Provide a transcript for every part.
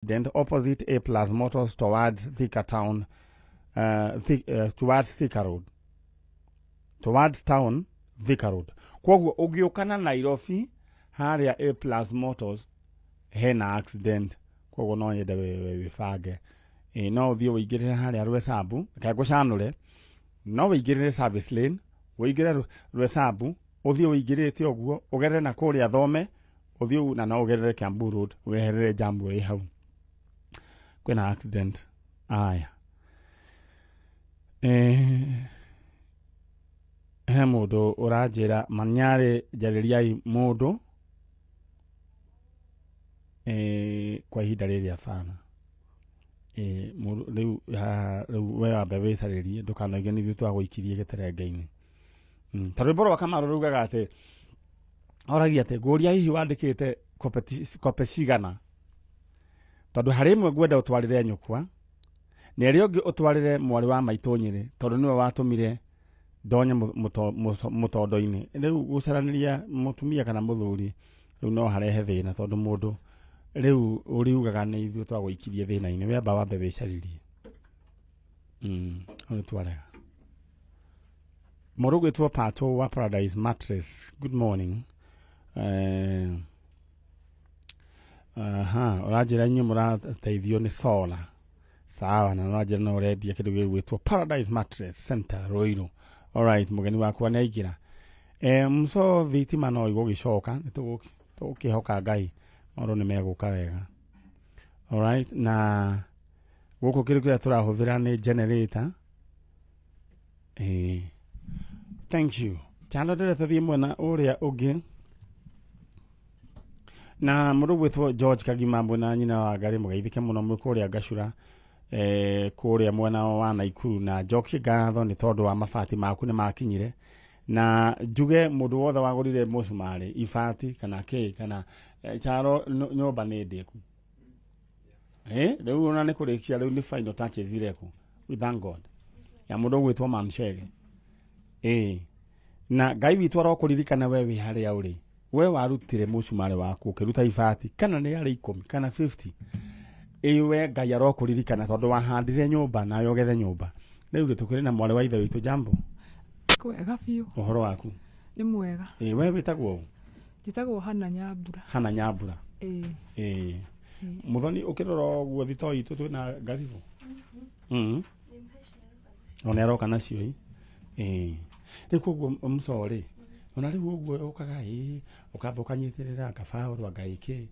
Accident opposite A Plus Motors towards Thika town, towards Thika Road, towards town Thika Road. Kwoguo ũngĩũka na Nairobi harĩa A Plus Motors hena accident, kwoguo no nyende wĩbange. Ĩ no ũthiĩ ũingĩrĩre harĩa Rwesambu, reke ngũcanũre, no wĩingĩrĩre service lane, ũingĩre Rwesambu, ũthiĩ ũingĩrĩte ũguo, ũgerere na kũrĩa Thome, ũthiĩ na no ũgerere Kiambu Road, weherere jamu ĩ hau. Kwĩna accident. Aya. He mũndũ ũranjĩra Manyarĩ njarĩriai mũndũ kwa ihinda rĩrĩ abana. Mũndũ rĩu haha rĩu we wambe wĩcarĩrie ndũkanoige nĩ ithuĩ twagũikirie gĩterenge-inĩ. Ta rwĩmbo rwa Kamaru rugaga atĩ oragia atĩ ngũria hihi wandĩkĩte kope cigana, tondũ harĩ ĩmwe ngwenda ũtwarĩre nyũkwa na ĩrĩa ũngĩ ũtwarĩre mwarĩ wa maitũ Nyĩrĩ, tondũ nĩwe watũmire ndonye mũtondo-inĩ. Rĩu gũcaranĩria mũtumia kana mũthuri rĩu no harehe thĩna, tondũ mũndũ rĩu ũriugaga nĩ ithuĩ twagũikirie thĩna-inĩ. We amba wambe wĩcarĩrie. Hau nĩ twarega. Mũndũ ũgwĩtwo Pato wa Paradise Mattress, good morning. Aha, ũranjĩra inyuĩ mũrateithio nĩ solar. Sawa, na ũranjĩra no ũrendia kĩndũ gĩgwĩtwo Paradise Mattress Center Ruiru. Alright, mũgeni wakwa nĩ aingĩra. Mso thitima no igũgĩcoka, nĩ tũgũkĩhoka Ngai maũndũ nĩ megũka wega. Alright, na gũkũ kĩndũ kĩrĩa tũrahũthĩra nĩ generator. Thank you. Chalo ndĩrenda tũthiĩ mwena ũrĩa ũngĩ na mũndũ gwĩtwo George Kagima mwena nyina wa Ngarĩ, mũgeithĩke mũno mwĩ kũrĩa Ngacura, kũrĩa mwena wa Naikuru, na njokie ngatho nĩ tondũ wa mabati maku nĩ makinyire, na njuge mũndũ wothe wagũrire mũcumarĩ, ibati kana kĩ kana charo nyũmba nĩ ndĩku. Rĩu ona nĩ kũrĩkia, rĩu nĩ final touches irekwo. We thank God ya mũndũ ũgwĩtwo Mamshege. Na Ngai witũ arokũririkana we wĩ harĩa ũrĩ, we warutire mũcumarĩ waku ũkĩruta ibati kana nĩ yarĩ 10 kana 50. Ĩ we Ngai arokũririkana tondũ wahandire nyũmba nawe ũgethe nyũmba. Rĩu rĩ tũkĩrĩ na mwarĩ wa ithe witũ. Jambo. Kwega biũ. Ũhoro waku? Nĩ mwega. Ĩ we wĩtagwo ũ? Njĩtagwo Hana Nyambura. Hana Nyambura. Ĩĩ. Ĩ mũthoni, ũkĩrora ũguo thitoo itũ twĩna ngacibũ ona aroka nacio ĩ. Ĩ rĩu koguo mũco rĩ, ona rĩu ũguo ũkaga ĩ ũkamba ũkanyitĩrĩra ngabaũrũ anga ĩkĩ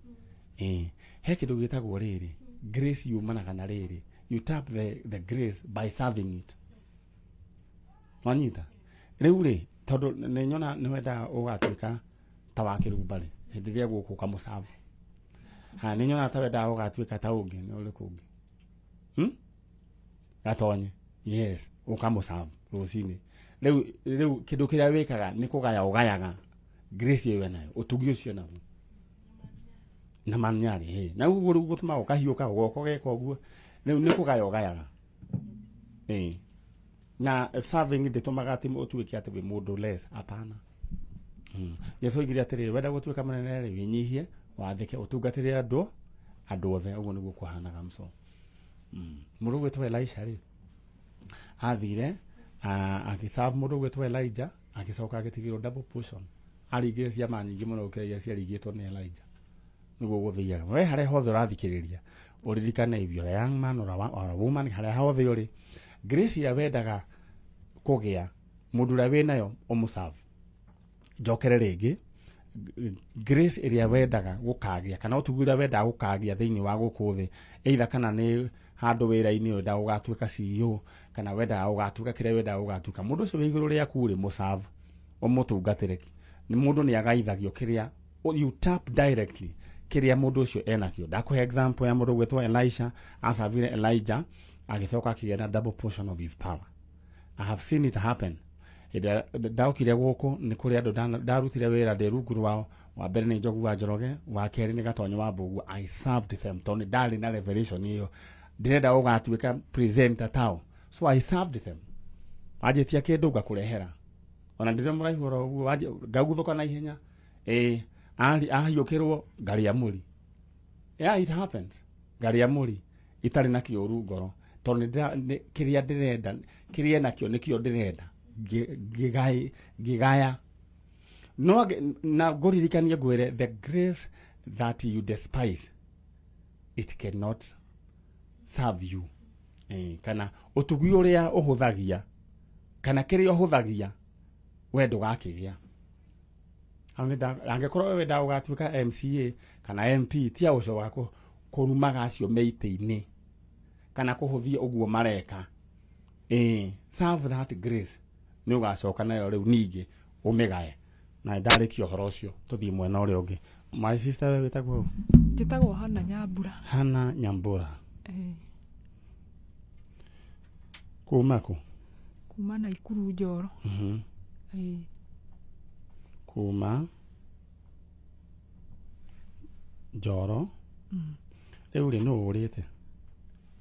ĩ he kĩndũ gĩtagwo rĩrĩ grace yumanaga na rĩrĩ, you tap the grace by serving it. Wanyita rĩu rĩ, tondũ nĩ nyona nĩ wendaga ũgatuĩka ta wa kĩrumba rĩ, hĩndĩ ĩrĩa gũkũ ũkamũcabu ha, nĩ nyonaga ta wendaga ũgatuĩka ta ũngĩ nĩ ũrĩkũ ũngĩ, Gatonye, yes, ũkamũcabu rũcinĩ. Rĩu kĩndũ kĩrĩa wĩkaga nĩ kũgaya, ũgayaga grace ĩyo nayo, ũtugi ũcio naguo na manyarĩ ĩ na ũguo rĩu gũtũmaga ũkahiũka ũgoka ũgeka ũguo. Rĩu nĩ kũgaya ũgayaga ĩ na serving ndĩtũmaga atĩ ũtuĩke atĩ wĩ mũndũ less, hapana. Jesu oigire atĩrĩrĩ, wenda gũtuĩka mũnene rĩ, wĩnyihie, wathĩke, ũtungatĩre andũ othe. Ũguo nĩguo kũhanaga mso. Mũndũ ũgwĩtwo Elisha rĩ, athire agĩserve mũndũ ũgwĩtwo Elijah, agĩcoka agĩtigĩrwo double portion. Aringire ciama nyingĩ mũno gũkĩra iria ciaringĩtwo nĩ Elijah. Nĩguo gũthiaga. We harĩa hothe ũrathikĩrĩria, ũririkane if you're a young man or a woman, harĩa hothe ũrĩ, grace ĩrĩa wendaga kũgĩa, mũndũ ũrĩa wĩnayo ũmũserve. Njokere rĩngĩ, grace ĩrĩa wendaga gũkagĩa kana ũtugi ũrĩa wendaga gũkagĩa thĩinĩ wa gũkũ thĩ, either kana nĩ handũ wĩra-inĩ wendaga gũgatuĩka CEO kana wendaga gũgatuĩka kĩrĩa wendaga gũgatuĩka, mũndũ ũcio wĩ igũrũ rĩaku rĩ, mũserve, ũmũtungatĩre. Nĩ mũndũ nĩ agaithagio kĩrĩa you tap directly kĩrĩa mũndũ ũcio enakĩo. Ndakũhe example ya mũndũ ũgwĩtwo Elisha, acavire Elijah, agĩcoka akĩgĩa na double portion of his power. I have seen it happen. Hĩndĩ ĩrĩa ndaokire gũkũ nĩ kũrĩ andũ ndarutire wĩra ndĩ rungu rwao. Wa mbere nĩ Njogu wa Njoroge, wa kerĩ nĩ Gatonyo wa Mbũgua. I served them tondũ nĩ ndarĩ na revelation ĩyo, ndĩrenda gũgatuĩka presenter tao, so I served them. Wanjĩtia kĩndũ ngakũrehera, ona ndĩrĩ mũraihu oro ũguo, ngaguthũka na ihenya ĩ ahiũkĩrwo ngarĩa mũri. Yeah, it happens. Ngarĩa mũri itarĩ na kĩũru ngoro tondũ kĩrĩa ndĩrenda kĩrĩa nakĩo nĩkĩo ndĩrenda ngĩgaya no na ngũririkanie ngwĩre the grace that you despise it cannot serve you. Kana ũtugi ũrĩa ũhũthagia kana kĩrĩa ũhũthagia we ndũgakĩgĩa. Angĩkorwo we wendaga gũgatuĩka MCA kana MP tia ũcio wa kũrumaga acio me itĩ-inĩ kana kũhũthia ũguo mareka. Serve that grace nĩ ũgacoka nayo rĩu ningĩ ũmĩgae. Na ndarĩkia ũhoro ũcio tũthiĩ mwena ũrĩa ũngĩ. My sister we wĩtagwo? Njĩtagwo Hana Nyambura. Hana Nyambura. Kuma kũ? Kuma Naikuru Njoro. Kuma Njoro. Rĩu rĩ nũ ũrĩte?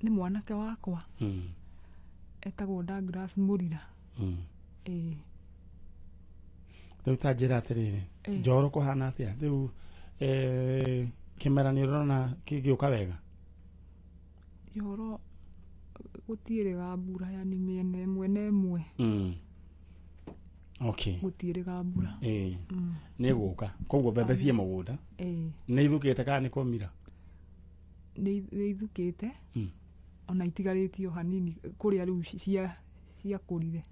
Nĩ mwanake wakwa. Etagwo Douglas Mũrira. Rĩu ta njĩra atĩrĩrĩ, Njoro kũhana atĩa? Rĩu kĩmera nĩ ũrona kĩgĩũka wega? Njoro gũtiĩrĩga mbura, yani mĩena ĩmwe na ĩmwe. Okay. Gũtiĩrĩga mbura. Nĩ gũka. Koguo mbembe ciĩ mũgũnda. Nĩ ithukĩte kana nĩ kũmira? Nĩ ithukĩte. Ona itigarĩtio hanini kũrĩa rĩu ciakũrire.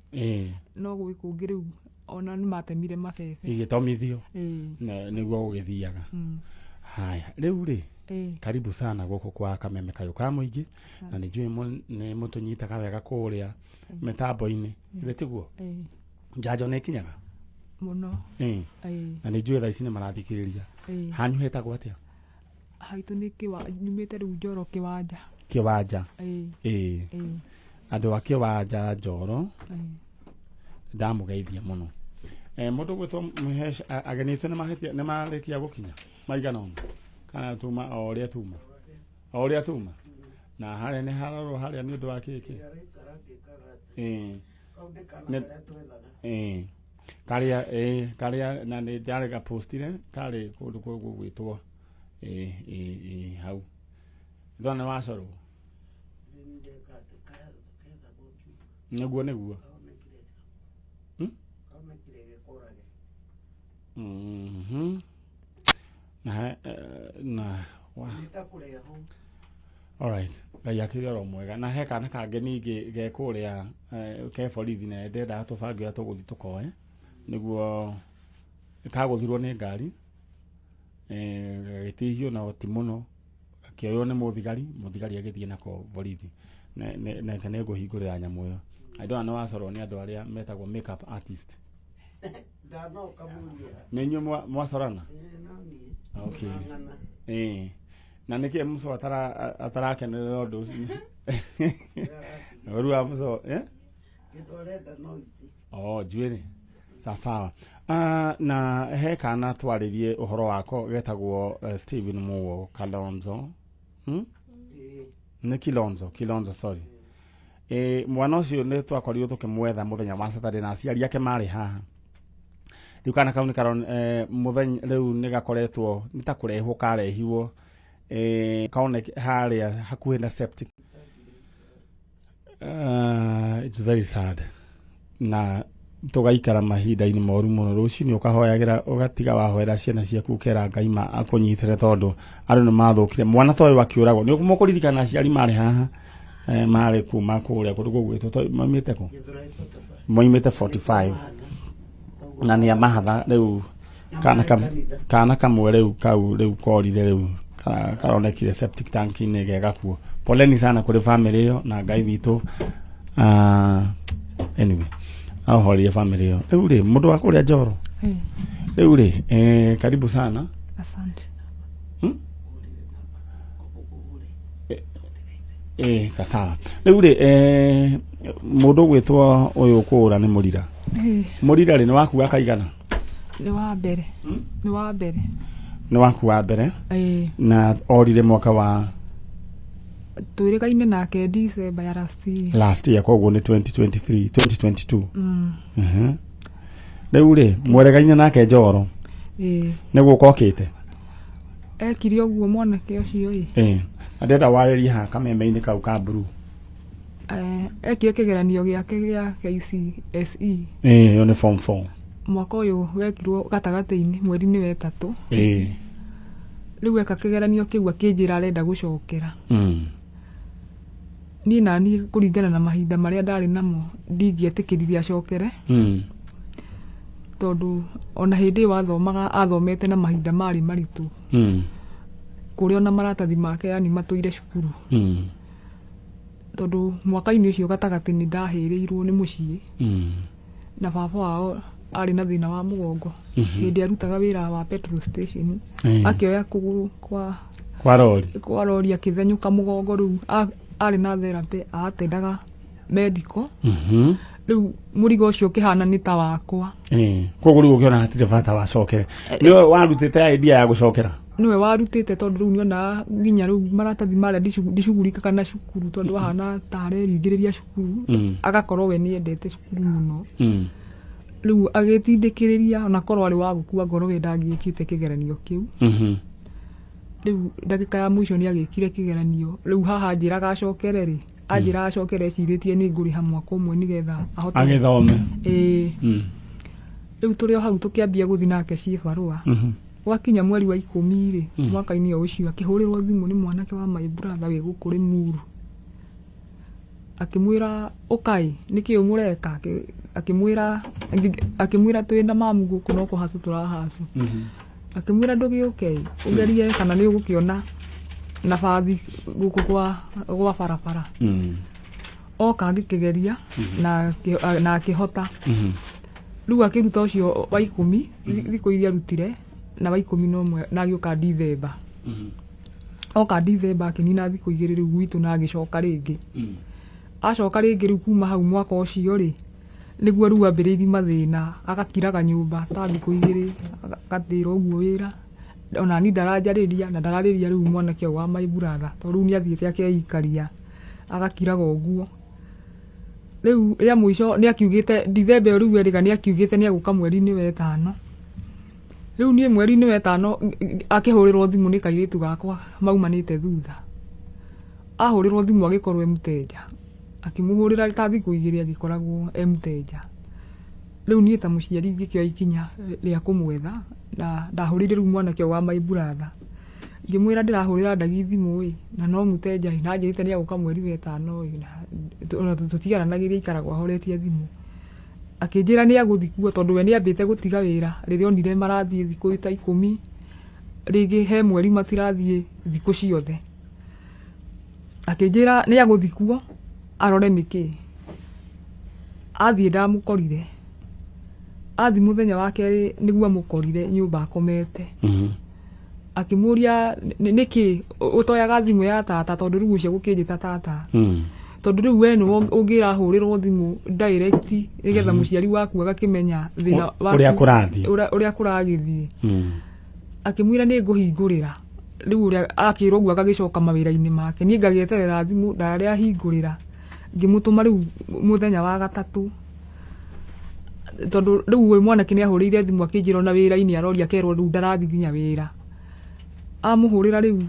No gwĩ kũngĩ rĩu ona nĩ matemire mabebe. Igĩtomithio. Nĩguo gũgĩthiaga. Haya, rĩu rĩ karibu sana gũkũ kwa Kameme Kayũ ka Mũingĩ na nĩ njũĩ nĩ mũtũnyitaga wega kũrĩa mĩtambo-inĩ. Githĩ tiguo? Njanjo nĩ ĩkinyaga? Mũno. Na nĩ njũĩ thaa ici nĩ marathikĩrĩria. Hanyu hetagwo atĩa? Haitũ nĩ nyumĩte rĩu Njoro Kĩwanja. Kĩwanja. Andũ a Kĩwanja Njoro ndamũgeithia mũno. Mũndũ gwĩtwo Mũhesh ageni aitũ nĩ marĩkia gũkinya maigana ũna kana tuma o ũrĩa tuma o ũrĩa tuma na harĩa nĩ harorwo harĩa nĩ ũndũ wa kĩkĩ karĩa karĩa na nĩ ndarĩ gapostire karĩ kũndũ gũgwĩtwo hau thona nĩ wacorwo nĩguo nĩguo na wa all right Ngai akĩrĩ oro mwega na he kana kangĩ ningĩ ge kũrĩa ke borithi na ndendaga tũbange ũrĩa tũgũthiĩ tũkoe nĩguo kagũthirwo nĩ ngari gagĩtihio na ti mũno gakĩoywo nĩ mũthigari agĩthiĩ nako borithi nake nĩ ngũhingũrĩra nyamũ ĩyo. I don't know wacorwo nĩ andũ arĩa metagwo makeup artist. Nĩ inyuĩ mwacorana? Okay. Na nĩkĩ Muso atarakenerera ũndũ ũcio? Ũru wa Muso, Oh, njuĩrĩ. Sawa. Na he kana twarĩrie ũhoro wako getagwo Stephen Muo Kalonzo. Nĩ Kilonzo sorry. Mwana ũcio nĩ twakorirwo tũkĩmwetha mũthenya wa Saturday na aciari ake marĩ haha. Rĩu kana kau nĩ mũthenya rĩu nĩ gakoretwo nĩ ta kũrehwo karehirwo kaone harĩa hakuhĩ na septic. It's very sad. Na tũgaikara mahinda-inĩ moru mũno rũcinĩ ũkahoyagĩra ũgatiga wahoera ciana ciaku ũkera Ngai ma akũnyitĩre tondũ andũ nĩ mathũkire mwana ta ũyũ akĩũragwo nĩ mũkũririkana aciari marĩ haha marĩ kuma kũrĩa kũndũ gũgwĩtwo maumĩte kũ moimĩte 45 na nĩ amahatha rĩu kana kamwe rĩu kau rĩu korire rĩu karonekire septic tank-inĩ ge gakuo. Poleni sana kũrĩ family ĩyo na Ngai witũ. Anyway ahorerie family ĩyo. Rĩu rĩ mũndũ wa kũrĩa Njoro rĩu rĩ karibu sana. Asante. Sawa. Rĩu rĩ mũndũ ũgwĩtwo ũyũ kũũra nĩ Mũrira. Mũrira rĩ nĩ waku wa kaigana? Nĩ wa mbere. Nĩ wa mbere. Nĩ waku wa mbere. Na orire mwaka wa twĩrĩgaine nake December ya last year. Last year koguo nĩ 2023 2022. Rĩu rĩ mweregaine nake Njoro. Nĩ gũka okĩte? Ekire ũguo mwanake ũcio ĩ. Ndĩrenda warĩrie haha kameme-inĩ kau ka blue. Ekire kĩgeranio gĩake gĩa KCSE. Ĩyo nĩ form 4. Mwaka ũyũ wekirwo gatagatĩ-inĩ mweri-inĩ wa 3. Rĩu eka kĩgeranio kĩu akĩnjĩra arenda gũcokera. Niĩ naniĩ kũringana na mahinda marĩa ndarĩ namo ndingĩetĩkĩrire acokere. Tondũ ona hĩndĩ ĩyo athomaga athomete na mahinda marĩ maritũ. Kũrĩa ona maratathi make yani matũire cukuru. Tondũ mwaka-inĩ ũcio gatagatĩ nĩ ndahĩrĩirwo nĩ mũciĩ. Na baba wao arĩ na thĩna wa mũgongo. Hĩndĩ arutaga wĩra wa petrol station. Akĩoya kũgũrũ kwa rori. Kwa rori akĩthenyũka mũgongo rĩu arĩ na therapy atendaga medical. Rĩu mũrigo ũcio ũkĩhana nĩ ta wakwa. Koguo rĩu ũkĩona hatirĩ bata wacokere. Nĩwe warutĩte idea ya gũcokera? Nĩwe warutĩte tondũ rĩu nĩonaga nginya rĩu maratathi marĩa ndicugurikaga na cukuru tondũ ahana ta areringĩrĩria cukuru. Agakorwo we nĩendete cukuru mũno. Rĩu agĩtindĩkĩrĩria ona korwo arĩ wa gũkua ngoro we ndangĩekĩte kĩgeranio kĩu. Rĩu ndagĩka ya mũico nĩagĩkire kĩgeranio. Rĩu haha anjĩraga acokere rĩ, anjĩraga acokere ecirĩtie nĩ ngũrĩha mwaka ũmwe nĩgetha ahote agĩthome. Rĩu tũrĩ o hau tũkĩambia gũthiĩ nake ciĩbarũa. Gwakinya mweri wa 10 rĩ, mwaka-inĩ o ũcio akĩhũrĩrwo thimũ nĩ mwanake wa my brother wĩ gũkũ Limuru. Akĩmwĩra ũkai nĩkĩ mũreka? Akĩmwĩra twĩna mamu gũkũ no kũhacũ tũrahacũ. Akĩmwĩra ndũgĩũke ũgerie kana nĩ ũgũkĩona nabathi gũkũ kwa barabara. Oka agĩkĩgeria na akĩhota. Rĩu akĩruta ũcio wa 10 thikũ iria arutire na wa 11 na agĩũka Dithemba. Oka Dithemba akĩnina thikũ 2 rĩu gwitũ na agĩcoka rĩngĩ. Acoka rĩngĩ rĩu kuma hau mwaka ũcio rĩ, nĩguo rĩu ambĩrĩirie mathĩna, agakiraga nyũmba ta thikũ 2 agatĩra ũguo wĩra. Ona niĩ ndaranjarĩria na ndararĩria rĩu mwanake ũyũ wa my brother tondũ rĩu nĩathiĩte akeikaria agakiraga ũguo. Rĩu rĩa mũico nĩakiugĩte Dithemba ĩyo rĩu erĩga nĩakiugĩte nĩegũka mweri-inĩ wa 5. Rĩu niĩ mweri-inĩ wa 5 akĩhũrĩrwo thimũ nĩ kairĩtu gakwa maumanĩte thutha. Ahũrĩrwo thimũ agĩkorwo e mũteja. Akĩmũhũrĩra ta thikũ 2 agĩkoragwo e mũteja. Rĩu niĩ ta mũciari ngĩkĩoya ikinya rĩa kũmwetha na ndahũrĩire rĩu mwanake ũyũ wa my brother. Ngĩmwĩra ndĩrahũrĩra Ndagi thimũ ĩ na no mũteja ĩ na anjĩrĩte nĩegũka mweri wa 5 ĩ na ona tũtiaranagĩria aikaragwo ahoretie thimũ. Akĩnjĩra nĩegũthiĩ kuo tondũ we nĩambĩte gũtiga wĩra rĩrĩa onire marathiĩ thikũ ta 10 rĩngĩ he mweri matirathiĩ thikũ ciothe. Akĩnjĩra nĩegũthiĩ kuo arore nĩkĩ. Athiĩ ndamũkorire. Athiĩ mũthenya wa kerĩ nĩguo amũkorire nyũmba akomete. Akĩmũria nĩkĩ ũtoyaga thimũ ya tata tondũ rĩu ũcio gũkĩnjĩta tata. Tondũ rĩu we nĩwe ũngĩrahũrĩrwo thimũ direct nĩgetha mũciari waku agakĩmenya thĩna waku ũrĩa kũragĩthiĩ. Akĩmwĩra nĩ ngũhingũrĩra. Rĩu ũrĩa akĩrwo ũguo agagĩcoka mawĩra-inĩ make. Niĩ ngagĩeterera thimũ ndarĩa ahingũrĩra. Ngĩmũtũma rĩu mũthenya wa 3. Tondũ rĩu ũyũ mwanake nĩahũrĩire thimũ akĩnjĩra ona wĩra-inĩ aroria akerwo rĩu ndarathiĩ nginya wĩra. Amũhũrĩra rĩu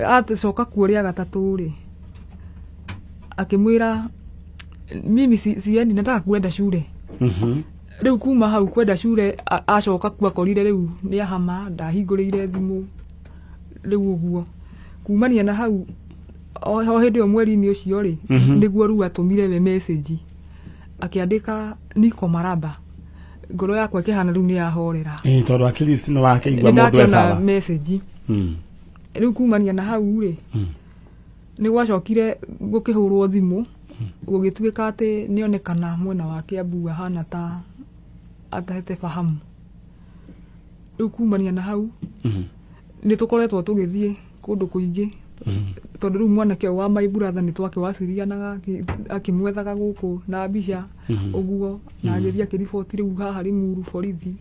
acoka kuo rĩa 3 rĩ, akĩmwĩra mimi siendi nataka kwenda shule. Rĩu kuma hau kwenda shule acoka kuo akorire rĩu nĩahama ndahingũrĩire thimũ rĩu ũguo. Kumania na hau o hĩndĩ ĩyo mweri-inĩ ũcio rĩ, nĩguo rĩu atũmire we message akĩandĩka niko maraba. Ngoro yakwa ĩkĩhana rĩu nĩyahorera. Tondũ at least nĩwakĩigua mũndũ e sawa. Message. Rĩu kumania na hau rĩ, nĩgwacokire gũkĩhũrwo thimũ gũgĩtuĩka atĩ nĩonekana mwena wa Kiambu ahana ta atahete fahamu. Rĩu kumania na hau nĩtũkoretwo tũgĩthiĩ kũndũ kũingĩ tondũ rĩu mwanake ũyũ wa my brother nĩtwakĩwacirianaga akĩmwethaga gũkũ na mbica ũguo na agĩthiĩ akĩriboti rĩu haha Limuru borithi.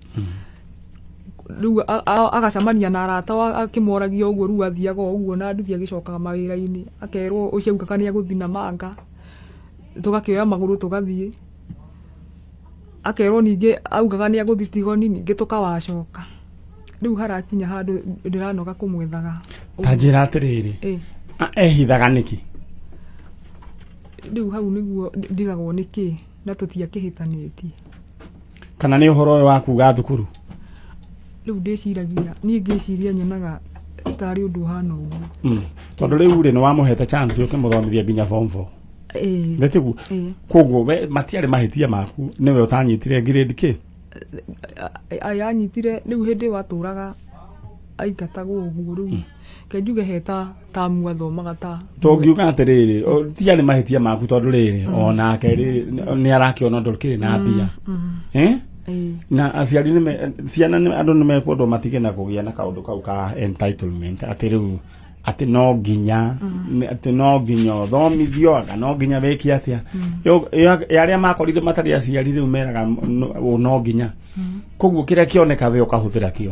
Rĩu agacemania na arata akĩmoragia ũguo rĩu athiaga o ũguo na nduthi agĩcokaga mawĩra-inĩ akerwo ũcio augaga nĩegũthiĩ na manga tũgakĩoya magũrũ tũgathiĩ. Akerwo ningĩ augaga nĩegũthiĩ Tigoni ningĩ tũkawacoka. Rĩu harakinya handũ ndĩranoga kũmwethaga. Ta njĩra atĩrĩrĩ, Ehithaga nĩkĩ? Rĩu hau nĩguo ndigagwo nĩkĩ na tũtiakĩhĩtanĩtie. Kana nĩ ũhoro ũyũ wa kuga thukuru? Rĩu ndĩciragia niĩ ngĩciria nyonaga tarĩ ũndũ ũhana ũguo. Tondũ rĩu rĩ nĩ wamũhete chance ũkĩmũthomithia nginya form 4. Ĩĩ. Nĩ tiguo? Ĩĩ. Koguo we matiarĩ mahĩtia maku nĩwe ũtanyitire grade K? Anyitire rĩu hĩndĩ ĩyo atũraga aingatagwo ũguo rĩu ke njuge he ta tamu athomaga ta Tũngiuga atĩrĩrĩ tiarĩ mahĩtia maku tondũ rĩrĩ onake rĩ nĩ arakĩona ũndũ ũkĩrĩ na mbia. Na aciari nĩ ciana nĩ andũ nĩ mekwendwo matige na kũgĩa na kaũndũ kau ka entitlement atĩ rĩu atĩ no nginya atĩ no nginya ũthomithio anga no nginya wĩke atĩa. Arĩa makorire matarĩ aciari rĩu meraga no nginya. Koguo kĩrĩa kĩoneka we ũkahũthĩra kĩo.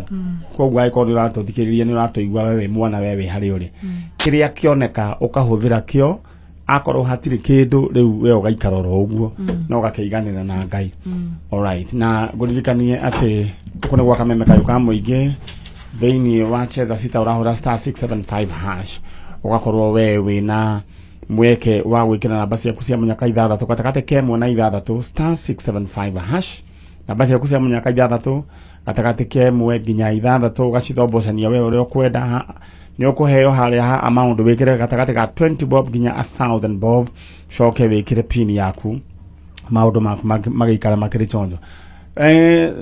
Koguo angĩkorwo nĩ ũratũthikĩrĩria nĩ ũratũigua we wĩ mwana we wĩ harĩa ũrĩ. Kĩrĩa kĩoneka ũkahũthĩra kĩo akorwo hatirĩ kĩndũ rĩu we ũgaikara oro ũguo na ũgakĩiganĩra na Ngai. Alright, na ngũririkanie atĩ gũkũ nĩ gwa Kameme Kayũ ka Mũingĩ thĩinĩ wa Cheza Sita ũrahũra star 675 hash ũgakorwo we wĩna mweke wa gwĩkĩra namba ciaku cia mũnyaka ithathatũ gatagatĩ ka ĩmwe na ithathatũ star 675 hash namba ciaku cia mũnyaka ithathatũ gatagatĩ ka ĩmwe nginya ithathatũ ũgacithombocania we ũrĩa ũkwenda. Nĩ ũkũheo harĩa ha amount wĩkĩre gatagatĩ ka 20 bob nginya 1000 bob coke wĩkĩre pin yaku maũndũ maku magĩikara makĩrĩ chonjo.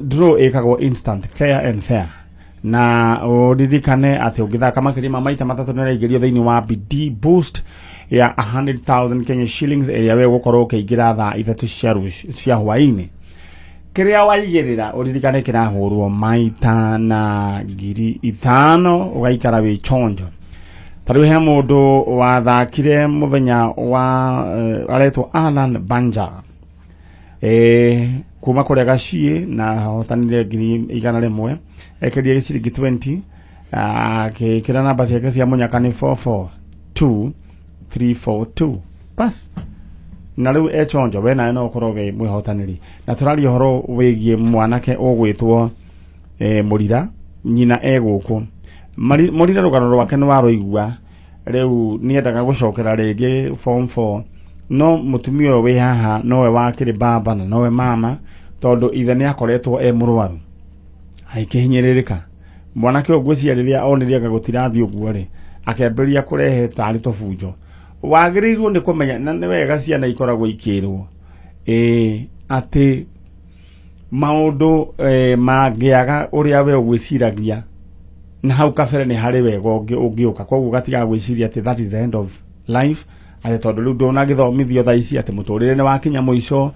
Draw ĩkagwo instant fair and fair na ũririkane atĩ ũngĩthaka makĩria ma maita matatũ nĩ ũraingĩrio thĩinĩ wa BD boost ya 100,000 Kenya shillings ĩrĩa we ũgũkorwo ũkĩingĩra thaa ithatũ cia hwaĩ-inĩ. Kĩrĩa waigĩrĩra ũririkane kĩrahũrwo maita na 5,000 ũgaikara wĩ chonjo. Ta rĩu he mũndũ wathakire mũthenya wa aretwo Alan Banja kuma kũrĩa Gaciĩ na ahotanire 100,000 ekĩrire ciringi 20 akĩkĩra namba ciake cia mũnyaka nĩ 442342 bas. Na rĩu echonjo we nawe no ũkorwo wĩ mwĩhotanĩri. Na tũraria ũhoro wĩgiĩ mwanake ũgwĩtwo Mũrira nyina e gũkũ. Mũrira rũgano rwake nĩ warũigua rĩu nĩendaga gũcokera rĩngĩ form 4 no mũtumia ũyũ wĩ haha nowe wakĩrĩ baba na nowe mama tondũ ithe nĩ akoretwo e mũrwaru agĩkĩhinyĩrĩrĩka. Mwanake ũyũ ngwĩciria rĩrĩa onire anga gũtirathiĩ ũguo rĩ akĩambĩrĩria kũrehe tarĩ tũbunjo. Wagĩrĩirwo nĩ kũmenya na nĩ wega ciana ikoragwo ikĩrwo atĩ maũndũ mangĩaga ũrĩa we ũgwĩciragia na hau kabere nĩ harĩ wega ũngĩũka. Koguo ũgatiga gwĩciria atĩ that is the end of life atĩ tondũ rĩu ndũnagĩthomithio thaa ici atĩ mũtũrĩre nĩ wakinya mũico.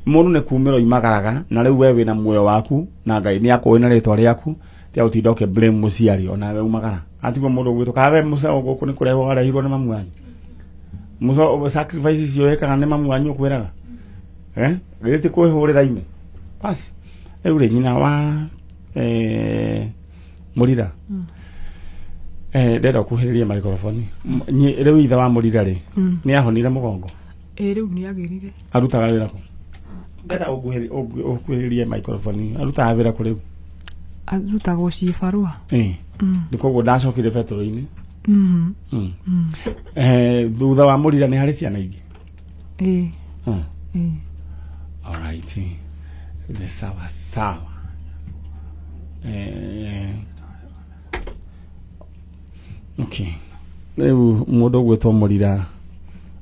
Mũndũ nĩ kumĩra oimagaraga na rĩu we wĩna muoyo waku na Ngai nĩ akũĩ na rĩtwa rĩaku tiga gũtinda ũkĩ blame mũciari onawe umagara. Atigwo mũndũ ũgwĩtwo kana we mũcao gũkũ nĩ kũrehwo warehirwo nĩ mamu wanyu. Mũcao sacrifice icio wĩkaga nĩ mamu wanyu ũkwĩraga githĩ ti kwĩhũrĩra ime bas. Rĩu rĩ nyina wa Mũrira ndenda ũkuhĩrĩrie microphone. Rĩu ithe wa Mũrira rĩ nĩ ahonire mũgongo? Rĩu nĩ agĩrire. Arutaga wĩra kũ? Ndenda ũkuhĩrĩrie microphone. Arutaga wĩra kũ rĩu? Arutagwo cibarũa. Nĩ koguo ndacokire betũrũ-inĩ. Thutha wa Mũrira nĩ harĩ ciana ingĩ? Ĩĩ. Alright. Nĩ sawa sawa. Okay. Rĩu mũndũ ũgwĩtwo Mũrira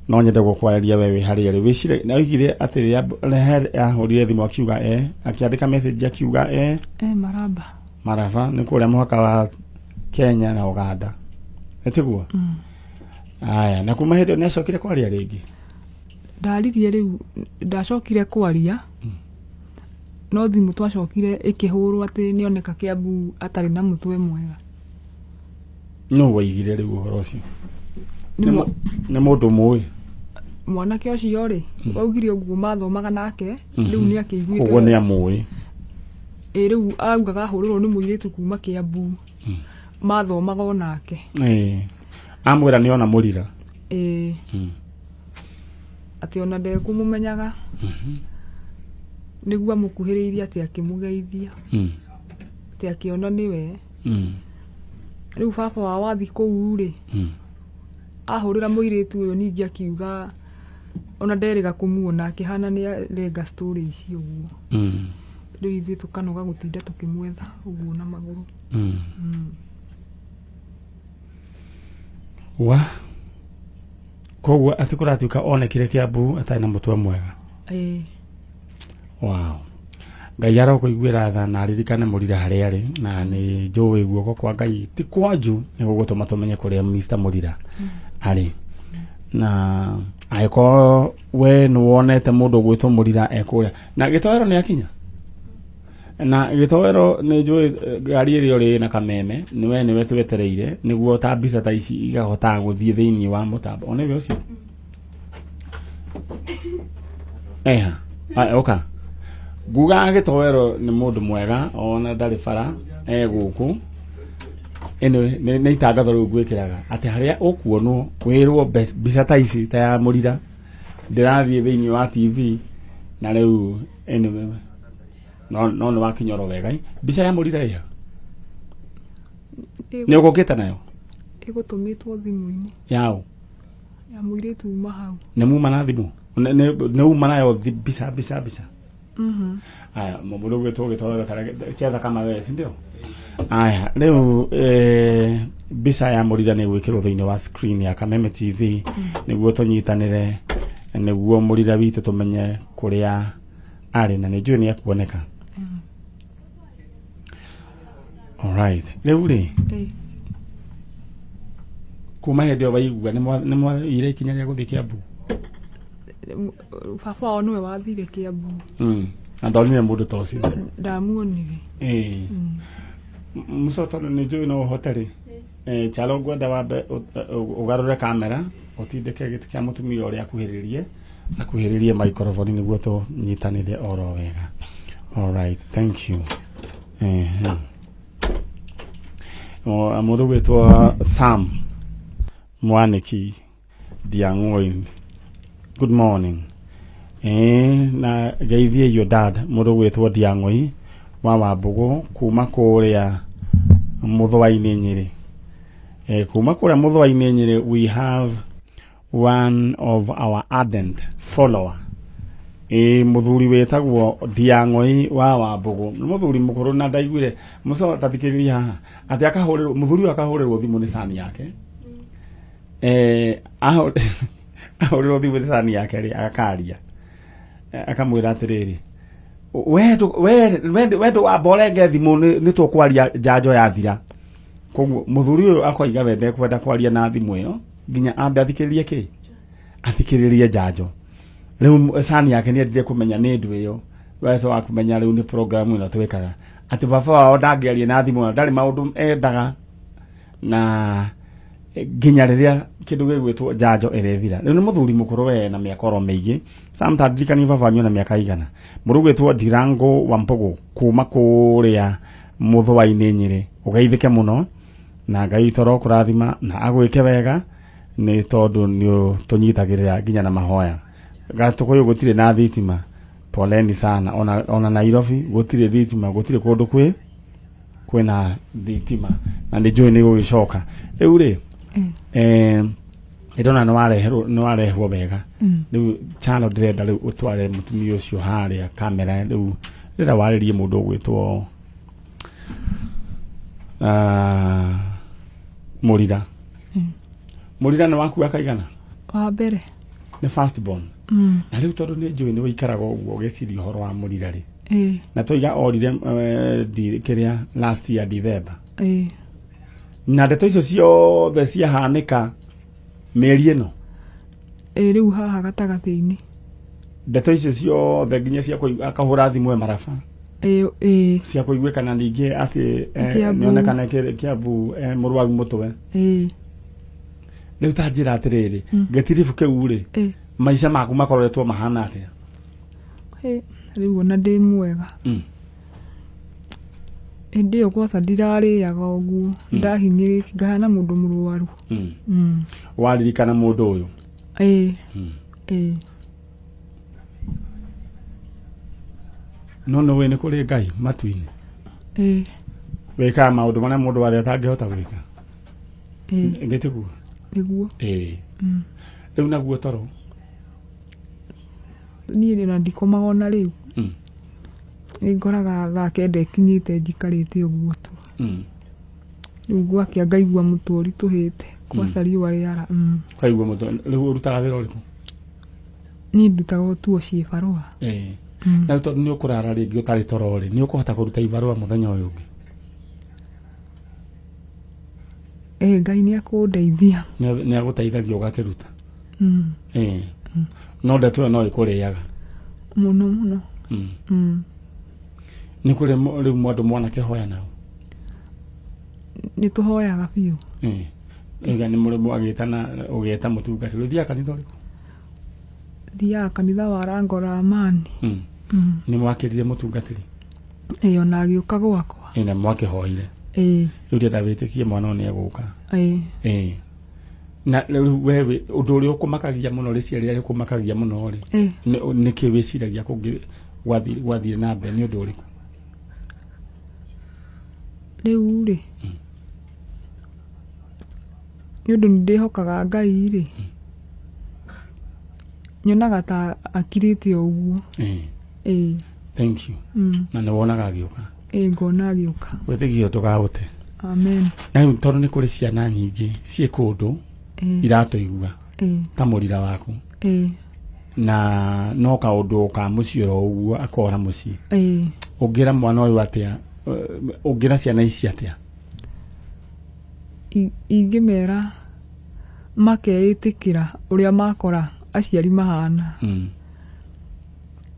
no nyende gũkwarĩria we wĩ harĩa rĩ wĩcire na oigire atĩ rĩrĩa ahũrire thimũ akiuga akĩandĩka message akiuga Maraba. Maraba nĩ kũrĩa mũhaka wa Kenya na Uganda. Nĩ tiguo? Aya, na kuma hĩndĩ ĩyo nĩ acokire kwaria rĩngĩ? Ndaririe rĩu ndacokire kwaria no thimũ twacokire ĩkĩhũrwo atĩ nĩoneka Kiambu atarĩ na mũtwe mwega. No waigire rĩu ũhoro ũcio? Nĩ mũndũ mũĩ? Mwanake ũcio rĩ waugire ũguo mathomaga nake rĩu nĩ akĩiguĩte Koguo nĩ amũĩ. Rĩu augaga ahũrĩrwo nĩ mũirĩtu kuma Kiambu mathomaga onake. Amwĩra nĩ ona Mũrira. Atĩ ona ndekũmũmenyaga nĩguo amũkuhĩrĩirie atĩ akĩmũgeithia atĩ akĩona nĩwe. Rĩu baba wa wathi kũu rĩ Ahũrĩra mũirĩtu ũyũ ningĩ akiuga ona nderĩga kũmuona akĩhana nĩ arenga story ici ũguo. Rĩu ithuĩ tũkanoga gũtinda tũkĩmwetha ũguo na magũrũ. Wa koguo atĩ kũratuĩka onekire Kiambu atarĩ na mũtwe mwega. Ĩĩ. Wow. Ngai arokũiguĩra tha na aririkane Mũrira harĩa arĩ, na nĩ njũĩ guoko kwa Ngai ti kwanju nĩ gũgũtũma tũmenye kũrĩa Mr. Mũrira arĩ. Na angĩkorwo we nĩ wonete mũndũ ũgwĩtwo Mũrira ekũrĩa na gĩtoero nĩ akinya, na gĩtoero nĩ njũĩ ngari ĩrĩa ũrĩ na kameme nĩ we nĩwe twetereire nĩguo ta mbica ta ici igahotaga gũthiĩ thĩinĩ wa mũtambo. O nĩwe ũcio eha. Aya, ũka nguga gĩtoero nĩ mũndũ mwega ona ndarĩ bara e gũkũ. Anyway, nĩ itangatho rĩu ngwĩkĩraga atĩ harĩa ũkuonwo wĩrwo mbica ta ici ta ya Mũrira ndĩrathiĩ thĩinĩ wa TV na rĩu anyway, no nĩ wakinya oro wega. Mbica ya Mũrira ĩha nĩ ũgũkĩte nayo? Ĩgũtũmĩtwo thimũ-inĩ. Yaũ? Ya mũirĩtu uma hau. Nĩ muma na thimũ? Nĩ uma nayo mbica mbica mbica? Mhm. Aya, mũndũ ũgwĩtwo gĩtoero cheza kama wewe, si ndio? Aya, rĩu mbica ya Mũrira nĩ ĩgwĩkĩrwo thĩinĩ wa screen ya Kameme TV nĩguo tũnyitanĩre nĩguo Mũrira witũ tũmenye kũrĩa arĩ, na nĩ njũĩ nĩ ekuoneka. Alright, rĩu rĩ, kuma hĩndĩ ĩyo waigua nĩ mwaire ikinya rĩa gũthiĩ Kiambu? Baba wao nĩwe wathire Kiambu. Na ndonire mũndũ ta ũcio? Ndamuonire. Mũco tondũ nĩ njũĩ no ũhote rĩ, Chalo ngwenda wambe ũgarũre kamera ũtindĩke gĩtĩ kĩa mũtumia ũrĩa akuhĩrĩrie microphone nĩguo tũnyitanĩre oro wega. Alright, thank you. Mũndũ gwĩtwo Sam Mwaniki Ndiang'oi, good morning. Na geithie your dad mũndũ gwĩtwo Ndiang'oi wa Wambũgũ kuma kũrĩa Mũthũa-inĩ Nyĩrĩ. Kuma kũrĩa Mũthũa-inĩ Nyĩrĩ we have one of our ardent follower. Mũthuri wĩtagwo Ndiang'oi wa Wambũgũ nĩ mũthuri mũkũrũ na ndaiguire mũco tathikĩrĩria haha atĩ akahũrĩrwo mũthuri ũyũ akahũrĩrwo thimũ nĩ cani yake. Ahũrĩrwo thimũ nĩ cani yake rĩ, agakaria akamwĩra atĩrĩrĩ, we ndũwamba ũrenge thimũ nĩ tũkwaria njanjo yathira. Koguo mũthuri ũyũ akoiga we ndekwenda kwaria na thimũ ĩyo nginya ambe athikĩrĩrie kĩ? Athikĩrĩrie njanjo. Rĩu cani yake nĩ endire kũmenya nĩ ndũ ĩyo weco wa kũmenya rĩu nĩ program ĩno twĩkaga atĩ baba wao ndangĩaria na thimũ ĩyo, ndarĩ maũndũ endaga na nginya rĩrĩa kĩndũ gĩgwĩtwo njanjo ĩrĩthira. Rĩu nĩ mũthuri mũkũrũ we na mĩaka oro mĩingĩ. Sam ta ndirikanie baba wanyu na mĩaka igana. Mũndũ ũgwĩtwo Ndirango wa Mbũgũ kuma kũrĩa Mũthũa-inĩ Nyĩrĩ, ũgeithĩke mũno na Ngai witũ arokũrathima na agwĩke wega nĩ tondũ nĩ tũnyitagĩrĩra nginya na mahoya. Gatũkũyũ gũtirĩ na thitima, poleni sana. Ona Nairobi gũtirĩ thitima, gũtirĩ kũndũ kwĩna thitima na nĩ njũĩ nĩ gũgĩcoka. Rĩu rĩ, ndĩrona nĩ warehwo wega. Rĩu channel ndĩrenda rĩu ũtware mũtumia ũcio harĩa kamera rĩu ndĩrenda warĩrie mũndũ ũgwĩtwo Mũrira. Mũrira nĩ waku akaigana? Wa mbere. Nĩ first born. Na rĩu tondũ nĩ njũĩ nĩ ũikaraga ũguo ũgĩciria ũhoro wa Mũrira rĩ. Na tũiga orire kĩrĩa last year December. Na ndeto icio ciothe ciahanĩka mĩeri ĩno. Rĩu haha gatagatĩ-inĩ. Ndeto icio ciothe nginya cia akahũra thimũ e maraba. Cia kũiguĩkana ningĩ atĩ nĩonekana Kiambu mũrwaru mũtwe. Rĩu ta njĩra atĩrĩrĩ, gĩtiribu kĩu rĩ, maica maku makoretwo mahana atĩa? Rĩu ona ndĩ mwega. Hĩndĩ ĩyo kwaca ndirarĩaga ũguo, ndahinyĩrĩrĩka ngahana mũndũ mũrwaru. Waririkana mũndũ ũyũ? No nĩ ũĩ nĩ kũrĩ Ngai matu-inĩ? Wĩkaga maũndũ marĩa mũndũ wothe atangĩhota gwĩka? Nĩ tiguo? Nĩguo. Ĩĩ. Rĩu naguo toro? Niĩ na ndikomaga ona rĩu. Nĩ ngoraga thaa 9 ĩkinyĩte njikarĩte ũguo tu. Rĩu gwakĩa ngaigua mũtwe ũritũhĩte kwaca riũa rĩara. Ũkaigua mũtwe. Rĩu ũrutaga wĩra ũrĩkũ? Niĩ ndutaga ũtuo ciĩbarũa. Ĩĩ. Na rĩu tondũ nĩ ũkũrara rĩngĩ ũtarĩ toro rĩ, nĩ ũkũhota kũruta ibarũa mũthenya ũyũ ũngĩ? Ĩĩ, Ngai nĩ akũndeithia. Nĩ agũteithagia ũgakĩruta. Ĩĩ. No ndeto ĩyo no ĩkũrĩaga. Mũno mũno. Nĩ kũrĩ rĩu andũ mwanakĩhoya nao? Nĩ tũhoyaga biũ. Ĩĩ. Rĩu nĩ mũrĩ mwagĩtana ũgeta mũtungatĩri. Ũthiaga kanitha ũrĩkũ? Thiaga kanitha wa Lango la Amani. Nĩ mwakĩrire mũtungatĩri? Ĩĩ, ona agĩũka gwakwa. Ĩĩ, na mwakĩhoire. Ĩĩ. Rĩu ndĩrenda wĩtĩkie mwana ũyũ nĩ egũka. Ĩĩ. Ĩĩ. Na rĩu we ũndũ ũrĩa ũkũmakagia mũno, rĩciria rĩrĩa rĩkũmakagia mũno rĩ, nĩkĩ wĩciragia kũngĩ gwathiĩ na mbere, nĩ ũndũ ũrĩkũ? Rĩu rĩ, nĩ ũndũ nĩ ndĩhokaga Ngai rĩ, nyonaga ta akirĩte o ũguo. Ĩĩ. Thank you. Na nĩ wonaga agĩũka? Ĩĩ, ngona agĩũka. Wĩtĩkio ndũkaũte. Amen. Na rĩu tondũ nĩ kũrĩ ciana nyingĩ ciĩ kũndũ iratũigua ta mũrira waku. Na no kaũndũ ka mũciĩ oro ũguo akora mũciĩ. Ũngĩra mwana ũyũ atĩa? Ũngĩra ciana ici atĩa? Ingĩmera makeĩtĩkĩra ũrĩa makora aciari mahana.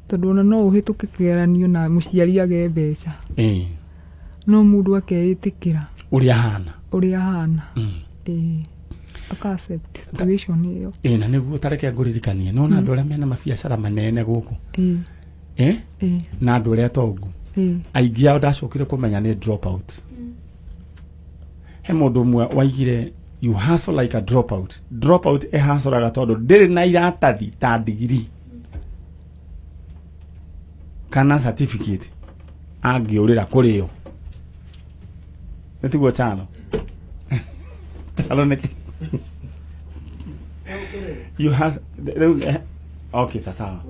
Tondũ ona no ũhĩtũke kĩgeranio na mũciari age mbeca. No mũndũ akeĩtĩkĩra ũrĩa ahana. Ũrĩa ahana. Ĩĩ. Aka accept situation ĩyo. Ĩĩ, na nĩguo tareke ngũririkanie. Nĩwona andũ arĩa mena mabiacara manene gũkũ. Ĩĩ. Na andũ arĩa atongu. Aingĩ ao ndacokire kũmenya nĩ drop out. He mũndũ ũmwe waigire you hustle like a dropout. Dropout ĩhacũraga tondũ ndĩrĩ na iratathi ta ndigiri kana certificate angĩũrĩra kũrĩo. Nĩ tiguo Chalo? Chalo nĩ kĩ? You has rĩu, okay, sawa.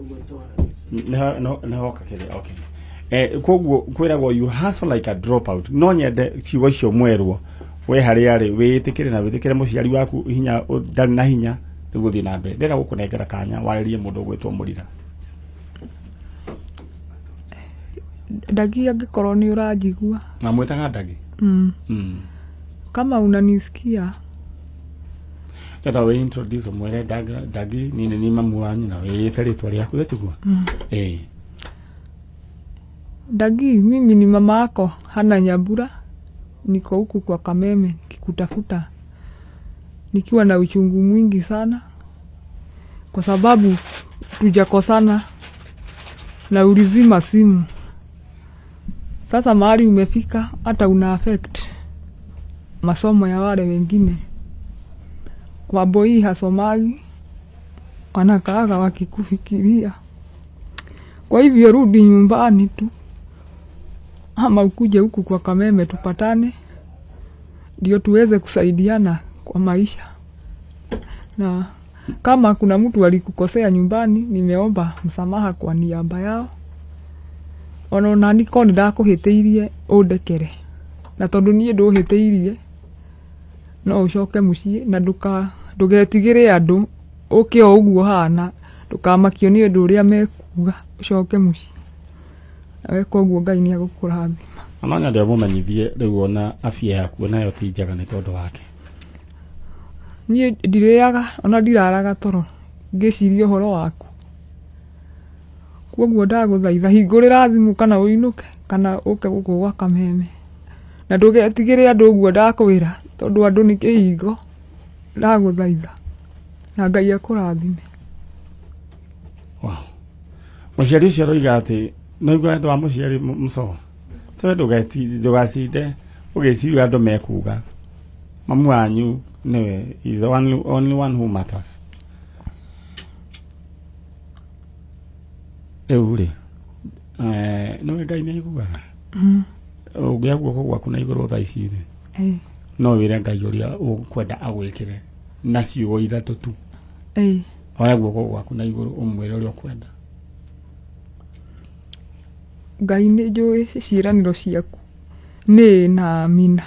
Nĩ hoka kĩrĩa, okay. Koguo kwĩragwo you hustle like a dropout. No nyende ciugo icio mwerwo we harĩa rĩ wĩtĩkĩre na wĩtĩkĩre mũciari waku hinya ndarĩ na hinya rĩu gũthiĩ na mbere. Ndĩrenda gũkũnengera kanya warĩrie mũndũ ũgwĩtwo Mũrira. Ndagi angĩkorwo nĩ ũranjigua. Na mwĩtaga Ndagi? Kama unanisikia. Ndĩrenda wĩ introduce ũmwĩre Ndagi niĩ nĩ niĩ mamu wanyu na wĩĩte rĩtwa rĩaku gĩtiguo? Ĩĩ. Ndagi, mimi ni mama yako Hana Nyambura, niko huku kwa Kameme nikikutafuta nikiwa na uchungu mwingi sana, kwa sababu tujakosana na ulizima simu. Sasa mahali umefika hata una affect masomo ya wale wengine. Kwa boy hasomagi, wanakaaga wakikufikiria. Kwa hivyo rudi nyumbani tu, ama ukuje huku kwa Kameme tupatane, ndio tuweze kusaidiana kwa maisha. Na kama kuna mtu alikukosea nyumbani, nimeomba msamaha kwa niaba yao. Ona nani ko ndakuhĩtĩirie ũndekere, na tondũ niĩ ndũhĩtĩirie no ũcoke mũciĩ, na ndũgetigĩre andũ, ũke o ũguo hana, ndũkamakio nĩ ũndũ ũrĩa mekuga, ũcoke mũciĩ. Na weka ũguo Ngai nĩ egũkũrathima. Na no nyende ũmũmenyithie rĩu ona afya yaku nayo ti njega nĩ tondũ wake. Niĩ ndirĩaga ona ndiraraga toro ngĩciria ũhoro waku. Koguo ndagũthaitha hingũrĩra thimũ kana ũinũke kana ũke gũkũ gwa Kameme. Na ndũgetigĩre andũ ũguo ndakwĩra, tondũ andũ nĩ kĩhingo. Ndagũthaitha na Ngai akũrathime. Wow. Mũciari ũcio aroiga atĩ no igua andũ a mũciari mũcogo. Tondũ ndũgacinde ũgĩciria andũ mekuga. Mamu wanyu nĩwe is the only one who matters. Rĩu rĩ, nĩwe Ngai nĩ aiguaga. Ũngĩoya guoko gwaku na igũrũ thaa ici rĩ, no wĩre Ngai ũrĩa ũkwenda agwĩkĩre. Na ciugo ithatũ tu. Oya guoko gwaku na igũrũ ũmwĩre ũrĩa ũkwenda. Ngai nĩ njũĩ ciĩranĩro ciaku nĩ na amina.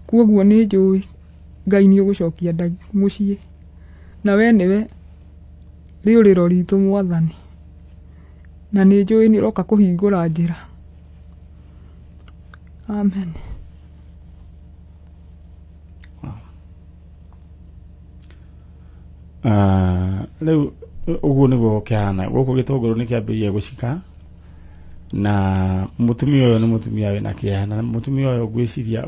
Kwoguo nĩ njũĩ Ngai nĩ ũgũcokia Ndagi mũciĩ. Na we nĩwe rĩũrĩro ritũ Mwathani. Na nĩ njũĩ nĩ ũroka kũhingũra njĩra. Amen. Rĩu ũguo nĩguo kĩhana gũkũ gĩtũngũrũ nĩ kĩambĩrĩirie gũcika na mũtumia ũyũ nĩ mũtumia wĩna kĩeha na mũtumia ũyũ ngwĩciria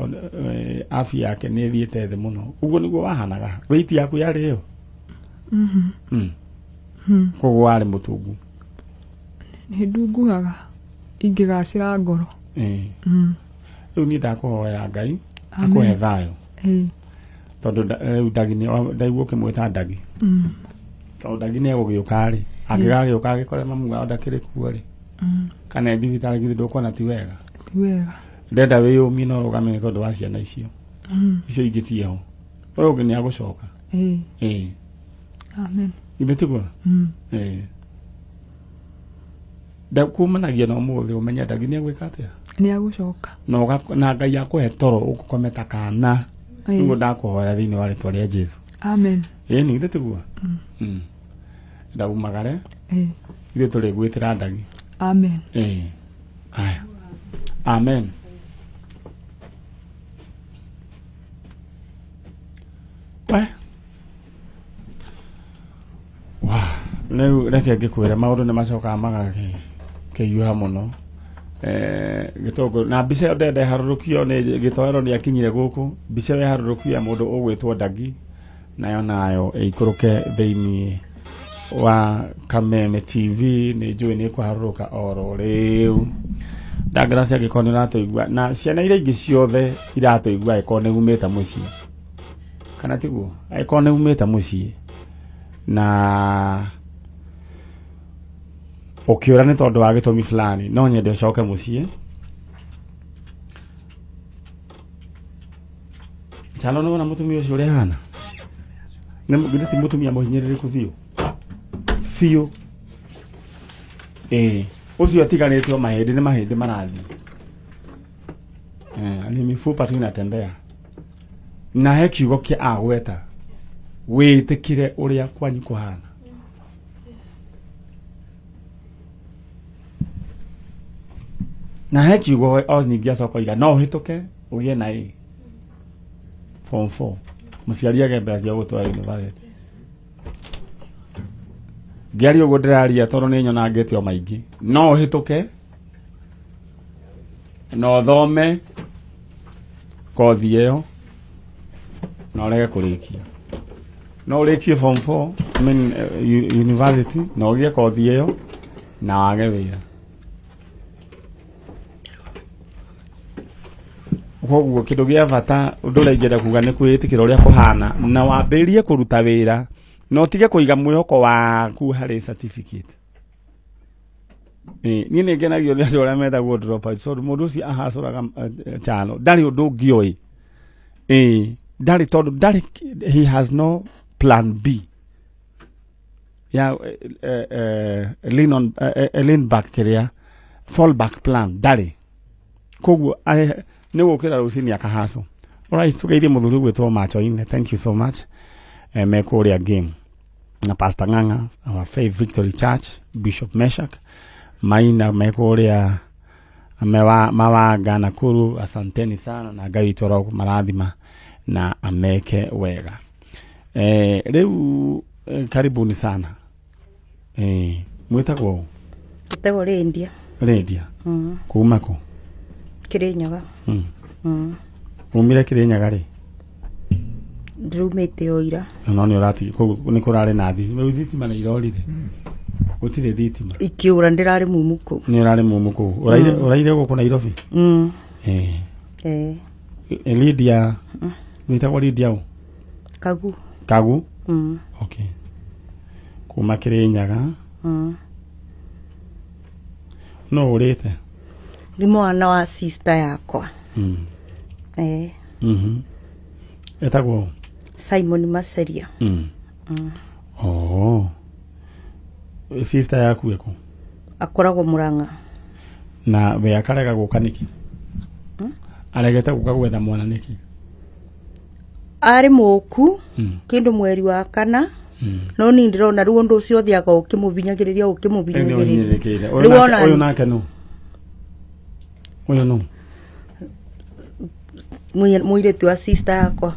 afya yake nĩ ĩthiĩte thĩ mũno. Ũguo nĩguo wahanaga weight yaku yarĩ ĩyo? Koguo warĩ mũtungu? Nĩ ndunguhaga ingĩgacĩra ngoro. Rĩu niĩ ndakũhoera Ngai akũhe thayũ. Tondũ rĩu Ndagi ndaigua ũkĩmwĩta Ndagi. Tondũ Ndagi nĩ egũgĩũka rĩ, angĩgagĩũka agĩkore mamu wao ndakĩrĩ kuo rĩ, kana thibitarĩ githĩ ndũkuona ti wega? Ti wega. Ndenda wĩyũmie na ũrũgame nĩ tondũ wa ciana icio. Icio ingĩ ciĩho. Ũyũ ũngĩ nĩ agũcoka. Amen. Githĩ tiguo? Kumanagia na ũmũthĩ ũmenye Ndagi nĩ egwĩka atĩa? Nĩ agũcoka. Na Ngai akũhe toro ũgũkome ta kana. Nĩguo ndakũhoya thĩinĩ wa rĩtwa rĩa Jesũ. Amen. Ĩni githĩ tiguo? Ndaumagare. Ithuĩ tũrĩgwĩtĩra Ndagi. Amen. Haya. Amen. We. Wa, rĩu reke ngĩkwĩre maũndũ nĩ macokaga magakĩhiũha mũno. Gĩtũngũrũ na mbica ĩyo ndenda ĩharũrũkio nĩ gĩtoero nĩ akinyire gũkũ. Mbica ĩyo ĩharũrũkio ya mũndũ ũgwĩtwo Ndagi nayo nayo ĩikũrũke thĩinĩ wa Kameme TV nĩ njũĩ nĩ ĩkũharũrũka oro rĩu. Douglas angĩkorwo nĩ ũratũigua na ciana iria ingĩ ciothe iratũigua angĩkorwo nĩ umĩte mũciĩ kana tiguo, angĩkorwo nĩ umĩte mũciĩ na ũkĩũra nĩ tondũ wa gĩtũmi fulani, no nyende ũcoke mũciĩ. Chalo nĩ wona mũtumia ũcio ũrĩa ahana? Nĩ githĩ ti mũtumia mũhinyĩrĩrĩku biũ biũ? Ũcio atiganĩtio mahĩndĩ nĩ mahĩndĩ marathiĩ. Ni mifupa tu inatembea. Na he kiugo kĩa agweta wĩtĩkire ũrĩa kwanyu kũhana. Na he kiugo o ningĩ acoka oiga no ũhĩtũke ũgĩe na A form 4 mũciari age mbeca cia gũtwara university. Ngĩaria ũguo ndĩraria tondũ nĩ nyonangĩte o maingĩ. No ũhĩtũke na ũthome kothi ĩyo na ũrege kũrĩkia. No ũrĩkie form 4, I mean, university na ũgĩe kothi ĩyo na wage wĩra. Koguo kĩndũ gĩa bata ũndũ ũrĩa ingĩenda kuga nĩ kwĩĩtĩkĩra ũrĩa kũhana na wambĩrĩrie kũruta wĩra na ũtige kũiga mwĩhoko waku harĩ certificate. Niĩ nĩ ngenagio nĩ andũ arĩa metagwo dropout tondũ mũndũ ũcio ahacũraga chano ndarĩ ũndũ ũngĩ oĩ. Ndarĩ tondũ ndarĩ, he has no plan B ya lean on lean back kĩrĩa fall back plan ndarĩ. Koguo nĩ gũkĩra rũcinĩ akahacũ. Alright, tũgeithie mũthuri ũgwĩtwo Machoine, thank you so much. Me kũrĩa game na Pastor Ng'ang'a, our Faith Victory Church, Bishop Meshak Maina me kũrĩa Mawanga Nakuru, asanteni sana na Ngai witũ aromarathima na ameke wega. Rĩu karibuni sana. Mwĩtagwo? Njĩtagwo Lydia. Lydia. Kuma kũ? Kĩrĩnyaga. Umire Kĩrĩnyaga rĩ? Ndĩraumĩte o ira. No nĩ ũrati kũu nĩ kũrarĩ na thitima. Rĩu thitima nĩ irorire. Gũtirĩ thitima. Ikĩũra ndĩrarĩ mumu kũu. Nĩ ũrarĩ mumu kũu. Ũraire gũkũ Nairobi? Lydia, wĩtagwo Lydia ũ? Kagu. Kagu? Okay. Kuma Kĩrĩnyaga. No ũrĩte? Nĩ mwana wa sister yakwa. Etagwo? Simon Maceria. Oh, sister yaku ĩkũ? Akoragwo Murang'a. Na we akarega gũka nĩkĩ? Hmm? Aregete gũka gwetha mwana nĩkĩ? Arĩ mũku kĩndũ mweri wa kana. No niĩ ndĩrona rĩu ũndũ ũcio ũthiaga ũkĩmũbinyagĩrĩria ũkĩmũbinyagĩrĩria. Ũyũ Rĩu nake- ona ũyũ nake nũ? Ũyũ nũ? Mũirĩtu wa sister yakwa.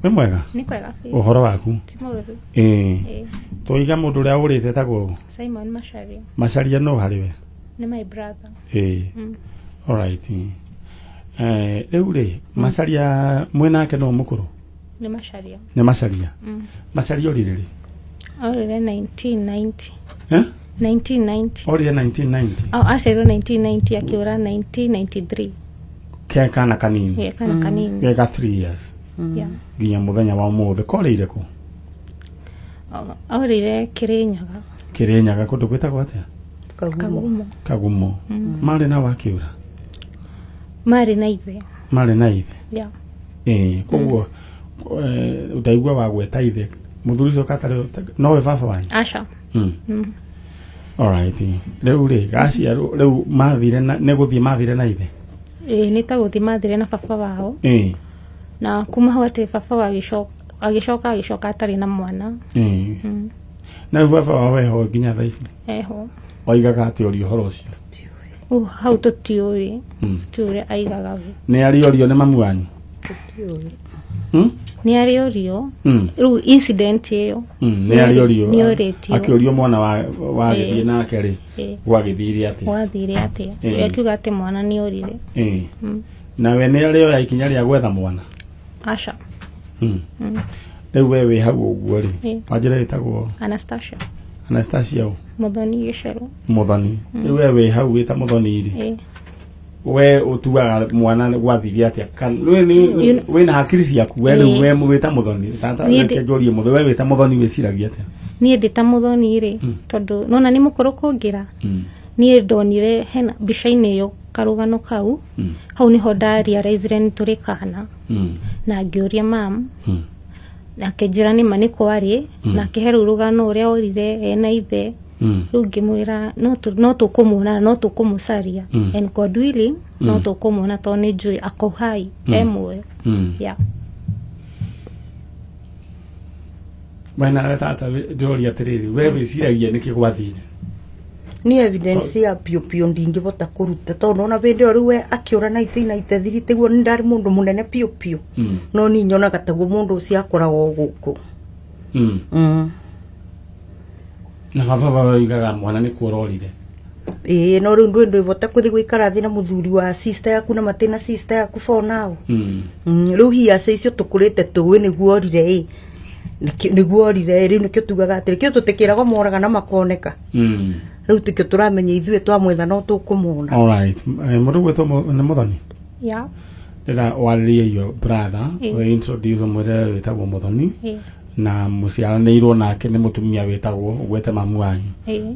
Wĩ mwega? Nĩ kwega biũ. Ũhoro waku? Ti mũũru. Ĩĩ. Ĩĩ. Tũiga mũndũ ũrĩa ũrĩte etagwo ũ? Simon Macharia. Macharia nũ harĩ we? Nĩ my brother. Ĩĩ. Alright. Rĩu rĩ, Macharia mwĩ nake nũ mũkũrũ? Nĩ Macharia. Nĩ Macharia. Macharia orire rĩ? Orire 1990. Eh? 1990. Orire 1990. Oh, aciarirwo 1990 akĩũra 1993. Ke kana kanini. Ge kana kanini. Ge ga 3 years. Yeah. Nginya mũthenya wa ũmũthĩ korĩire kũ? Orire Kĩrĩnyaga. Kĩrĩnyaga kũndũ gwĩtagwo atĩa? Kagumo. Kagumo. Kagumo. Marĩ na wakĩũra? Marĩ na ithe. Marĩ na ithe. Yeah. Ĩĩ, koguo ndaigua wagweta ithe. Mũthuri ũcio katarĩ nowe baba wanyu? Aca. Alright. Rĩu rĩ, gaciarwo rĩu mathire na nĩ gũthiĩ mathire na ithe. Ĩĩ, nĩ ta gũthiĩ mathire na baba wao. Ĩĩ. Na kuma hau atĩ baba wao agĩcoka atarĩ na mwana. Ĩĩ. Na rĩu baba wao eho nginya thaa ici? Eho. Oigaga atĩ orio ũhoro ũcio? Hau tũtiũĩ. Tũtiũĩ ũrĩa aigaga we. Nĩ arĩorio nĩ mamu wanyu? Tũtiũĩ. Nĩ arĩorio. Rĩu incident ĩyo. Nĩ arĩorio. Nĩ orĩtio. Akĩũrio mwana wa wagĩthiĩ nake rĩ, gwagĩthire atĩa? Gwathire atĩa? Ĩĩ. Akiuga atĩ mwana nĩ orire. Ĩĩ. Nawe nĩ arĩoya ikinya rĩa gwetha mwana? Aca. Rĩu we wĩ hau ũguo rĩ, Ĩĩ. wanjĩra wĩtagwo Anastasia. Anastasia ũ? Mũthoni Gĩcerũ. Mũthoni. Rĩu we wĩ hau wĩ ta mũthoni rĩ, Ĩĩ. we ũtuaga mwana gwathire atĩa? Wĩna hakiri ciaku we rĩu we wĩ ta mũthoni. Tata reke njũrie mũthoni, we wĩ ta mũthoni wĩciragia atĩa? Niĩ ndĩ ta mũthoni rĩ, tondũ nona nĩ mũkũrũ kũngĩra. Niĩ ndonire hena mbica-inĩ ĩyo karũgano kau. Hau nĩho ndarealizire nĩ tũrĩ kana. Na ngĩũria mam. Nake njĩra nĩma nĩ kwarĩ. Na akĩhe rĩu rũgano ũrĩa orire ena ithe. Rĩu ngĩmwĩra no tũkũmuona no tũkũmũcaria. And God willing no tũkũmuona tondũ nĩ njũĩ ako hai e muoyo. Yeah. We nawe tata ndĩroria atĩrĩrĩ, we wĩciragia nĩkĩ gwathire? Ni evidence ya piũ piũ ndingĩbota kũruta tondũ nona hĩndĩ ĩyo rĩu we akĩũra 1993 tiguo nĩ ndarĩ mũndũ mũnene piũ piũ. No niĩ nyonaga taguo mũndũ ũcio akoragwo gũkũ. Na baba oigaga mwana nĩ kuora orire. Ĩĩ, no rĩu ndũĩ ndwĩbota kũthiĩ gũikara thĩ na mũthuri wa sister yaku na matĩ na sister yaku for now. Rĩu hiaca icio tũkũrĩte tũĩ nĩguo orire ĩ. Nĩguo orire rĩu nĩkĩo tugaga atĩrĩ kĩo tũtikĩragwo moraga na makoneka. Rĩu tikĩo tũramenya ithuĩ twamwetha no tũkũmuona. Alright. Mũndũ gwĩtwo nĩ Mũthoni? Yeah. Ndĩra warĩrie your brother, we introduce ũmwĩre wĩtagwo Mũthoni. Na mũciaranĩirwo nake nĩ mũtumia wĩtagwo ũgwete mamu wanyu.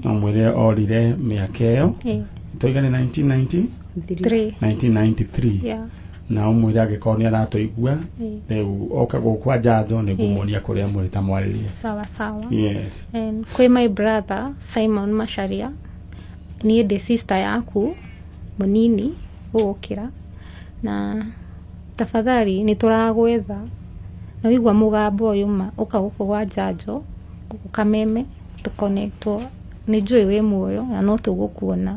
Na ũmwĩre orire mĩaka ĩyo. Tũiga nĩ 1990? 1993. Yeah. Na ũmwĩre angĩkorwo nĩ aratũigua, rĩu oke gũkwa njanjo nĩngũmuonia kũrĩa mũrĩ ta mwarĩrie. Sawa sawa. Yes. And kwĩ my brother Simon Macharia, niĩ ndĩ sister yaku mũnini gũgũkĩra, na tafadhali nĩ tũragwetha na wigua mũgambo ũyũ ma ũka gũkũ gwa njanjo gũkũ Kameme tũconnectwo, nĩ njũĩ wĩ muoyo na no tũgũkuona.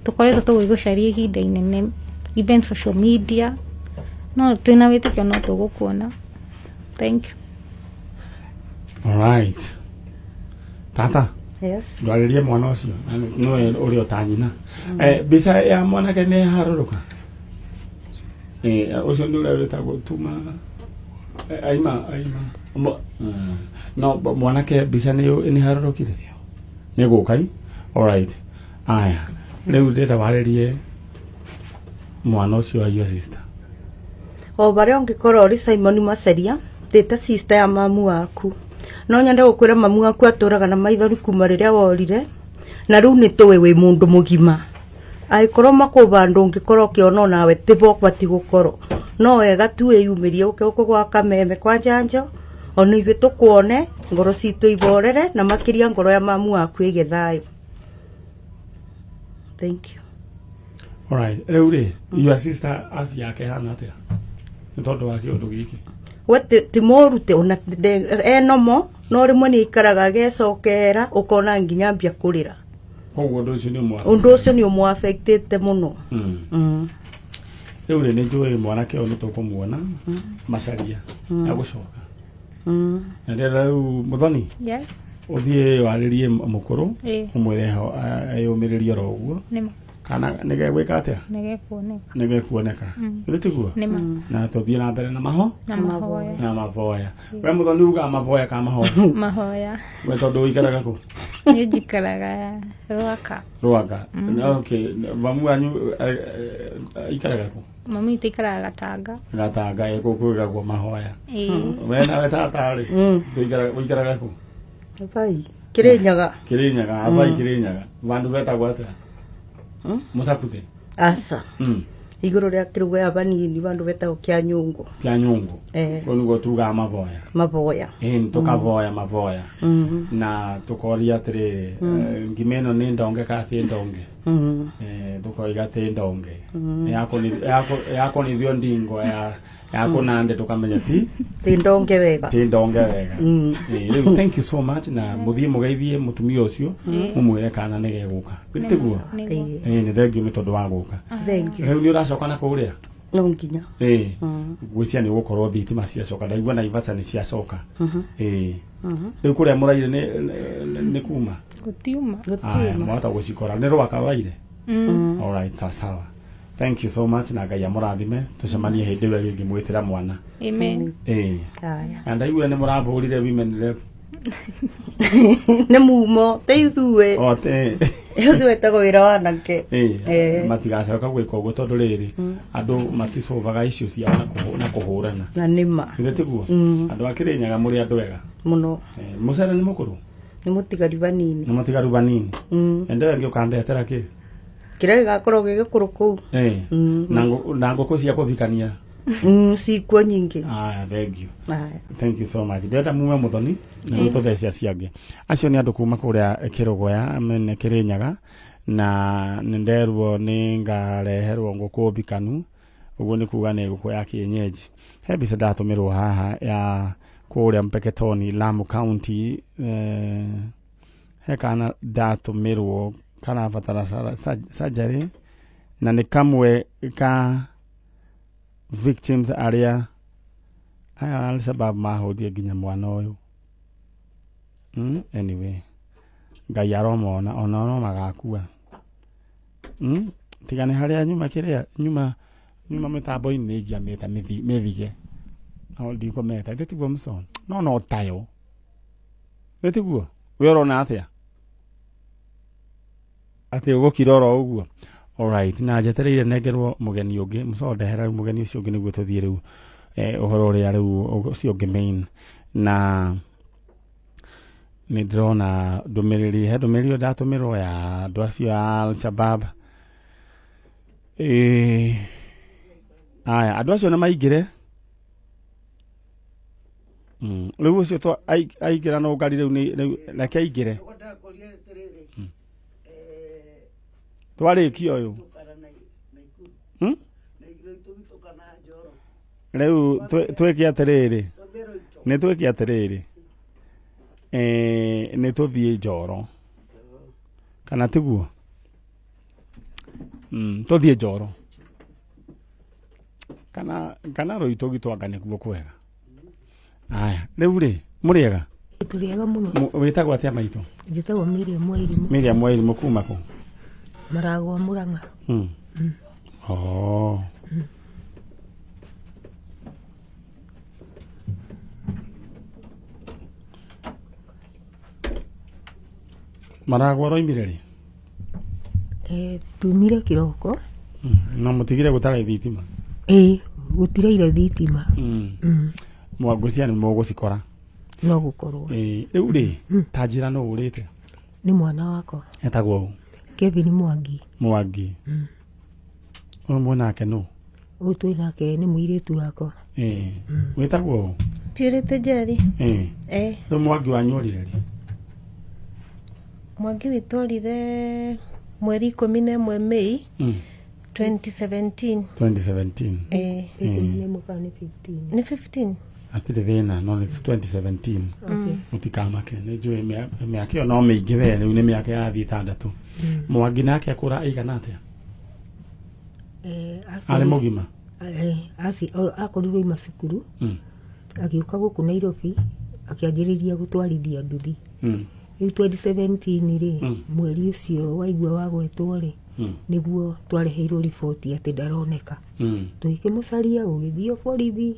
Tũkoretwo tũgĩgũcaria ihinda inene even social media, no twĩna wĩtĩkio no tũgũkuona. Thank you. Alright. Tata. Yes. Ndwarĩrie mwana ũcio nĩwe ũrĩa ũta nyina. Mbica ya mwanake nĩ harũrũka. Ũcio nĩ ũrĩa wĩtagwo tuma aima. No mwanake mbica nĩ harũrũkire. Nĩ gũka i? Alright. Aya. Rĩu ndĩrenda warĩrie mwana ũcio wa your sister. O barĩa ũngĩkorwo ũrĩ Simon Macharia, ndĩta sister ya mamu waku. No nyende gũkwĩra mamu waku atũraga na maithori kuma rĩrĩa worire, na rĩu nĩ tũĩ wĩ mũndũ mũgima. Angĩkorwo makũbandu ũngĩkorwo ũkĩona nawe tĩbo ũbatiĩ gũkorwo no wega tu wĩyumĩrie ũke gũkũ gwa Kameme kwa Njanjo ona ithuĩ tũkuone ngoro citũ iborere na makĩria ngoro ya mamu waku ĩgĩe thayũ. Thank you. Alright, rĩu rĩ, your sister afya yake ĩhana atĩa nĩ tondũ wa kĩũndũ gĩkĩ? We ti mũrute ona enomo no rĩmwe nĩ aikaraga agecokera ũkona nginya ambia kũrĩra. Koguo ũndũ ũcio nĩ ũmũ ũndũ ũcio nĩ ũmũ affectĩte mũno. Rĩu rĩ, nĩ njũĩ mwanake ũyũ nĩ tũkũmuona Macharia agũcoka. Na ndĩrenda rĩu Mũthoni Yes. ũthiĩ warĩrie mũkũrũ ũmwĩre eyũmĩrĩrie oro ũguo kana nĩgegwĩka atĩa? Nĩgekuoneka. Nĩgekuoneka. Githĩ tiguo? Nĩma. Na tũthiĩ na mbere na maho Na mahoya. Na mahoya. We Mũthoni ugaga mahoya kana mahoya? Mahoya. We tondũ ũikaraga kũ? Niĩ njikaraga Rwaka. Rwaka. Okay, mamu wanyu aikaraga kũ? Mami witũ aikaraga Gatanga. Gatanga kũu kwĩragwo mahoya. We nawe tata rĩ, ũikaraga kũ? Abai Kĩrĩnyaga. Kĩrĩnyaga, abai Kĩrĩnyaga. Vandu vetagwo atĩa? Mũcakuthe? Aca. Igũrũ rĩa kĩruga ya banini vandu betagwo kĩa nyũngũ. Kĩa nyũngũ. Kũu nĩguo tugaga maboya. Maboya. Ĩĩ tũkaboya maboya. Na tũkoria atĩrĩrĩ, ngima ĩno nĩ ndonge kana ti ndonge? Tũkoiga ti ndonge. Yakonithio ndingo ya yakũnande tũkamenya ti ndonge wega. Ti ndonge wega. Rĩu thank you so much na mũthiĩ mũgeithie mũtumia ũcio mũmwĩre kana nĩ gegũka. Tiguo? Nĩ thank you nĩ tondũ wa gũka. Thank you. Rĩu nĩ ũracoka na kũrĩa? No nginya. Ngwĩciria nĩ gũkorwo thitima ciacoka ndaigua Naivasha nĩ ciacoka. Rĩu kũrĩa mũraire nĩ kuma? Gũtiuma. Aya, mwahota gũcikora. Nĩ Rwaka ũraire? Alright, sawa sawa. Thank you so much na Ngai amũrathime tũcemanie hĩndĩ ĩyo ĩngĩ mwĩtĩra mwana. Amen. Na ndaigua nĩ mũrabũrire women rep. Nĩ mumo te ithuĩ. O te. Ũcio wetagwo wĩra wa anake. Matigacoka gwĩka ũguo tondũ rĩrĩ andũ maticovaga icio ciao na kũhũrana. Na nĩma. Githĩ tiguo? Andũ a Kĩrĩnyaga mũrĩ andũ ega. Mũno. Mũcere nĩ mũkũrũ? Nĩ mũtigaru banini. Nĩ mũtigaru banini. Endewe ngĩũkandetera kĩ? Kĩrĩa gĩgakorwo gĩ gĩkũrũ kũu. Na ngũkũ cia kũbikania. Cikuo nyingĩ. Aya, thank you. Thank you so much. Ndĩrenda mume Mũthoni na tũthece acio angĩ. Acio nĩ andũ kuma kũrĩa Kĩrũgoya mene Kĩrĩnyaga na nĩnderwo nĩ ngareherwo ngũkũ bikanu ũguo nĩ kuga nĩ ngũkũ ya kienyeji. He mbica ndatũmĩrwo haha ya kũrĩa Mpeketoni, Lamu County. He kana ndatũmĩrwo karabatara surgery na nĩ kamwe ka victims arĩa aya Al-Shabaab mahũrire nginya mwana ũyũ. Anyway, Ngai aromona ona no magakua. Tiga nĩ harĩa nyuma kĩrĩa nyuma mĩtambo-inĩ nĩ njiamĩte mĩthige. No ndikũmeta ithĩ tiguo mũco. No tayo. Ithĩ tiguo? We ũrona atĩa? Atĩ ũgũkira oro ũguo. Alright, na njetereire nengerwo mũgeni ũngĩ mũco ndehera rĩu mũgeni ũcio ũngĩ nĩguo tũthiĩ rĩu ũhoro ũrĩa rĩu ũcio ũngĩ main. Na nĩ ndĩrona ndũmĩrĩri, he ndũmĩrĩri ĩyo ndatũmĩrwo ya andũ acio a Al-Shabaab. Aya, andũ acio nĩ maingĩre. Rĩu ũcio twa aingĩra no ngari rĩu rĩu reke aingĩre. Twarĩkia ũyũ. Rĩu twĩke atĩrĩrĩ. Nĩ twĩke atĩrĩrĩ. Nĩ tũthiĩ Njoro. Kana tiguo? Tũthiĩ Njoro. Kana Rũitũgi twanga nĩkuo kwega. Aya, rĩu rĩ, mũrĩega? Tũrĩega mũno. Wĩtagwo atĩa maitũ? Njĩtagwo Miriam Wairimu. Miriam Wairimu kuma kũ? Maragwa Murang'a. Oh. Maragwa roimire rĩ? Tumire kĩroko. Na mũtigire gũtara thitima? Gũtiraire thitima. Mwangũcia nĩ mũgũcikora. No gũkorwo. Rĩu rĩ, ta njĩra no ũrĩte? Nĩ mwana wakwa. Etagwo ũ? Kevin Mwangi. Mwangi. Ũyũ mwanake nũ? Ũyũ twĩ nake nĩ mũirĩtu wakwa. Wĩtagwo? Purity Njeri. Rĩu Mwangi wanyu orire rĩ? Mwangi witũ orire mweri 11 Mei 2017. 2017. 11 kana nĩ 15? Nĩ 15. Hatirĩ thĩna, no nĩ 2017. Mũtikamake, nĩ njũĩ mĩaka ĩyo no mĩingĩ we, rĩu nĩ mĩaka yathiĩ 6. Mwangi nake akũra aigana atĩa? Arĩ mũgima? Akorirwo ima cukuru, agĩũka gũkũ Nairobi, akĩanjĩrĩria gũtwarithia nduthi. Rĩu 2017 rĩ, mweri ũcio waigua wagwetwo rĩ, nĩguo twareheirwo riboti atĩ ndaroneka. Tũgĩkĩmũcaria, gũgĩthiĩ borithi.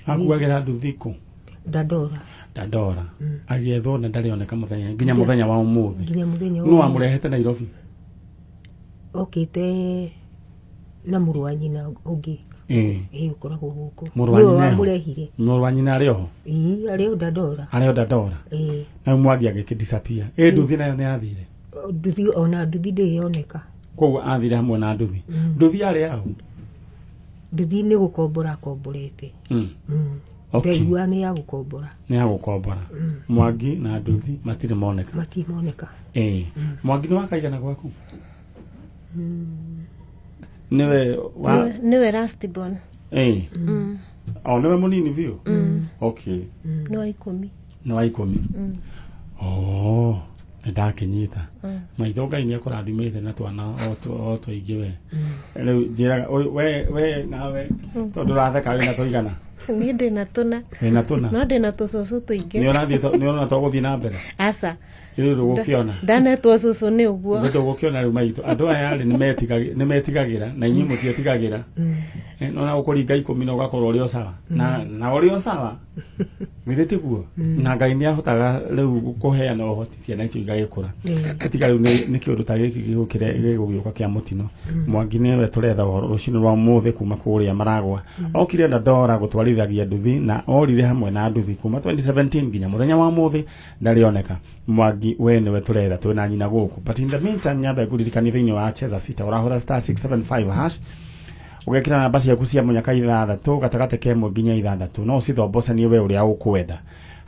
Akuagĩra nduthi kũ? Dandora. Dandora. Agĩethwo na ndarĩoneka mũthenya nginya mũthenya wa ũmũthĩ. Nginya mũthenya wa Nũ wamũrehete Nairobi? Okĩte na mũrũ wa nyina ũngĩ. Ũkoragwo gũkũ. Mũrũ wa nyina wamũrehire. Mũrũ wa nyina arĩ oho? Ĩĩ, arĩ o Dandora. Arĩ o Dandora. Na Mwangi agĩkĩ-disappear. Nduthi nayo nĩ yathire? Nduthi ona nduthi ndĩyoneka. Koguo athire hamwe na nduthi. Nduthi yarĩ yaũ? Nduthi nĩ gũkombora akomborete. Ndaigua nĩ ya gũkombora. Nĩ ya gũkombora. Mwangi na nduthi matirĩ moneka. Matirĩ moneka. Mwangi nĩ wakaigana gwaku? Niwe wa niwe last born. O niwe munini biũ? Okay. Nĩ wa 10. Nĩ wa 10. Oh, nĩ ndakinyita. Maitho Ngai nĩ akũrathimĩte na twana o tũingĩ we. Rĩu njĩraga we nawe tondũ ũratheka wĩna tũigana? Niĩ ndĩna tũna. Wĩna tũna? No ndĩna tũcũcũ tũingĩ. Nĩ ũrathiĩ nĩ ũrona tũgũthiĩ na mbere? Aca. Rĩu ndũgũkĩona. Ndanetwo cũcũ nĩ ũguo. Nĩ ndũgũkĩona rĩu maitũ. Andũ aya rĩ nĩ metigagĩra na inyuĩ mũtietigagĩra. No na gũkũringa 10 na ũgakorwo ũrĩ o sawa. Na ũrĩ o sawa. Githĩ tiguo? Na Ngai nĩ ahotaga rĩu kũheana ũhoti ciana icio igagĩkũra. Tiga rĩu nĩ kĩũndũ ta gĩkĩ gĩgũgĩũka kĩa mũtino. Mwangi nĩwe tũretha ũhoro rũcinĩ rwa ũmũthĩ kuma kũrĩa Maragwa. Okire Dandora gũtwarithagia nduthi na orire hamwe na nduthi kuma 2017 nginya mũthenya wa ũmũthĩ ndarĩoneka. Mwangi we nĩwe tũretha twĩna nyina gũkũ. But in the meantime nyambe ngũririkanie thĩinĩ wa Cheza Sita ũrahũra *675# ũgekĩra namba ciaku cia mũnyaka 6 gatagatĩ ka 1 nginya 6 no ũcithombocanie we ũrĩa ũkwenda.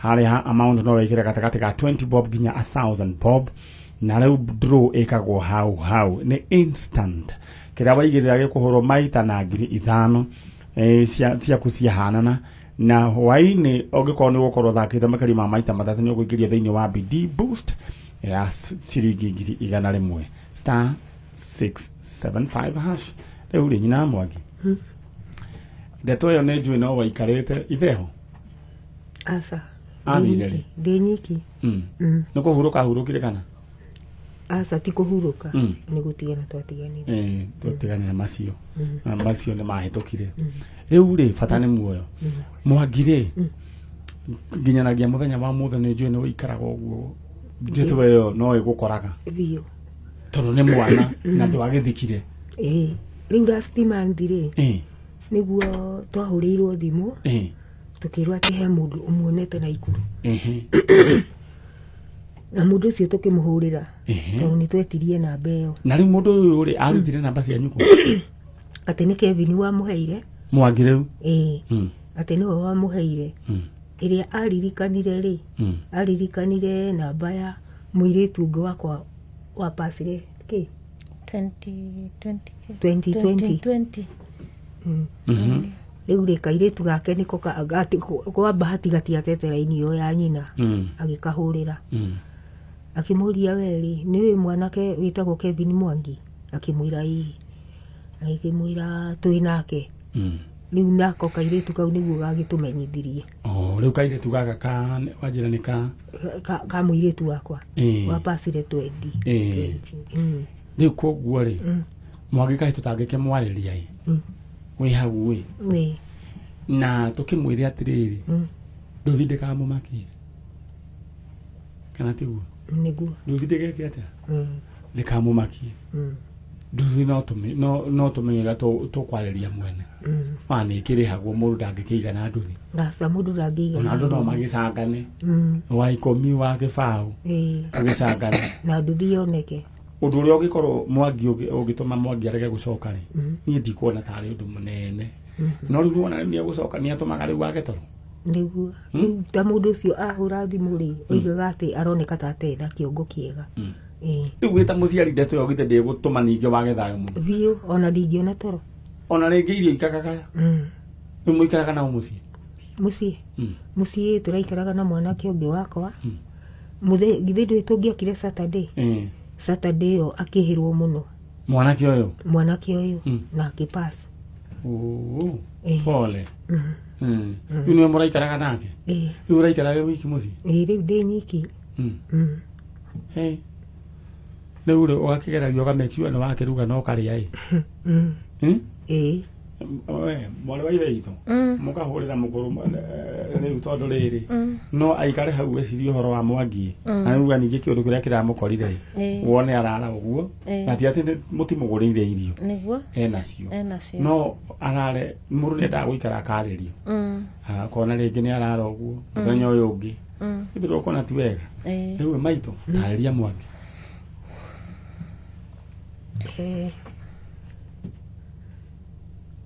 Harĩa ha amount no wĩkĩre gatagatĩ ka 20 bob nginya 1000 bob na rĩu draw ĩkagwo hau hau nĩ instant. Kĩrĩa waigĩrĩra gĩkũhũrwo maita na 5,000 ciaku ciahanana na hwaĩ-inĩ ũngĩkorwo nĩ ũgũkorwo ũthakĩte makĩria ma maita 3 nĩ ũkũingĩria thĩinĩ wa BD Boost ya ciringi 100,000 *675#. Rĩu rĩ nyina Mwangi, ndeto ĩyo nĩ njũĩ no waikarĩte itheho? Aca. Athire rĩ? Ndĩ nyiki. Nĩ kũhurũka ahurũkire kana? Aca ti kũhurũka, nĩ gũtigana twatiganire. Twatiganire macio. Na macio nĩ mahĩtũkire. Rĩu rĩ bata nĩ muoyo. Mwangi rĩ nginyanagia mũthenya wa mũthĩ nĩ njũĩ nĩ ũikaraga ũguo ndeto ĩyo no ĩgũkoraga. Biũ. Tondũ nĩ mwana na ndwagĩthikire. Rĩu last month rĩ nĩguo twahũrĩirwo thimũ tũkĩrwo atĩ he mũndũ ũmuonete Naikuru. Na mũndũ ũcio tũkĩmũhũrĩra tondũ nĩ twetirie namba ĩyo. Na rĩu mũndũ ũyũ rĩ arutire namba cianyu kũ? Atĩ nĩ Kevin wamũheire. Mwangi rĩu? Atĩ nĩwe wamũheire. Ĩrĩa aririkanire rĩ, aririkanire namba ya mũirĩtu ũngĩ wakwa wa pasire kĩ? 2020. Rĩu rĩ kairĩtu gake nĩko kwa bahati gatiatete raini ĩyo ya nyina, agĩkahũrĩra. Akĩmũria we rĩ nĩ mwanake wĩtagwo Kevin Mwangi? Akĩmwĩra ĩĩ. Agĩkĩmwĩra twĩ nake. Rĩu nako kairĩtu kau nĩguo gagĩtũmenyithirie. Rĩu kairĩtu gaka ka wanjĩra nĩ ka mũirĩtu wakwa wa pasire 20. Rĩu koguo rĩ Mwangi kaĩ tũtangĩkĩmwarĩria ĩ wĩ hau ĩ na tũkĩmwĩre atĩrĩrĩ nduthi ndĩkamũmakie kana tiguo? Nĩguo. Nduthi ndĩgeke atĩa? Ndĩkamũmakie. Nduthi no tũmenye ũrĩa tũkwarĩria mwene. Ma nĩ ĩkĩrĩhagwo mũndũ ndangĩkĩigana nduthi. Aca mũndũ ndangĩigana. Ona andũ no magĩcangane. Wa 10 wa gĩbaũ. Agĩcangane. Na nduthi yoneke. Ũndũ ũrĩa ũngĩkorwo Mwangi ũngĩtũma Mwangi arege gũcoka rĩ, niĩ ndikuona tarĩ ũndũ mũnene. No rĩu wona nĩ egũcoka nĩ atũmaga rĩu wage toro. Nĩguo. Rĩu ta mũndũ ũcio ahũra thimũ rĩ, oigaga atĩ aroneka ta atarĩ na kĩongo kĩega. Rĩu wĩ ta mũciari ndeto ĩyo githĩ ndĩgũtũma ningĩ wage thayũ mũno. Biũ, ona ndingĩona toro. Ona rĩngĩ irio ikakagaya. Rĩu mũikaraga nao mũciĩ? Mũciĩ? Mũciĩ tũraikaraga na mwanake ũngĩ wakwa. Mũthenya githĩ ndũĩ tũngĩokire Saturday. Saturday ĩyo akĩhĩrwo mũno. Mwanake ũyũ? Mwanake ũyũ na akĩpass. Pole. Rĩu nĩwe mũraikaraga nake? Rĩu ũraikaraga wiki mũciĩ? Rĩu ndĩ nyiki. Rĩu rĩ ũgakĩgeragia ũga make sure nĩ wakĩruga na ũkarĩa ĩ. Mwarĩ wa ithe witũ mũkahũrĩra mũkũrũ rĩu tondũ rĩrĩ no aikare hau ecirie ũhoro wa Mwangi na rĩu ningĩ kĩũndũ kĩrĩa kĩramũkorire wone arara ũguo na ti atĩ mũtimũgũrĩire irio nĩguo enacio no arare mũndũ nĩendaga gũikara akarĩrio akona rĩngĩ nĩ arara ũguo mũthenya ũyũ ũngĩ ithuĩ ũkona ti wega. Rĩu maitũ tarĩria Mwangi.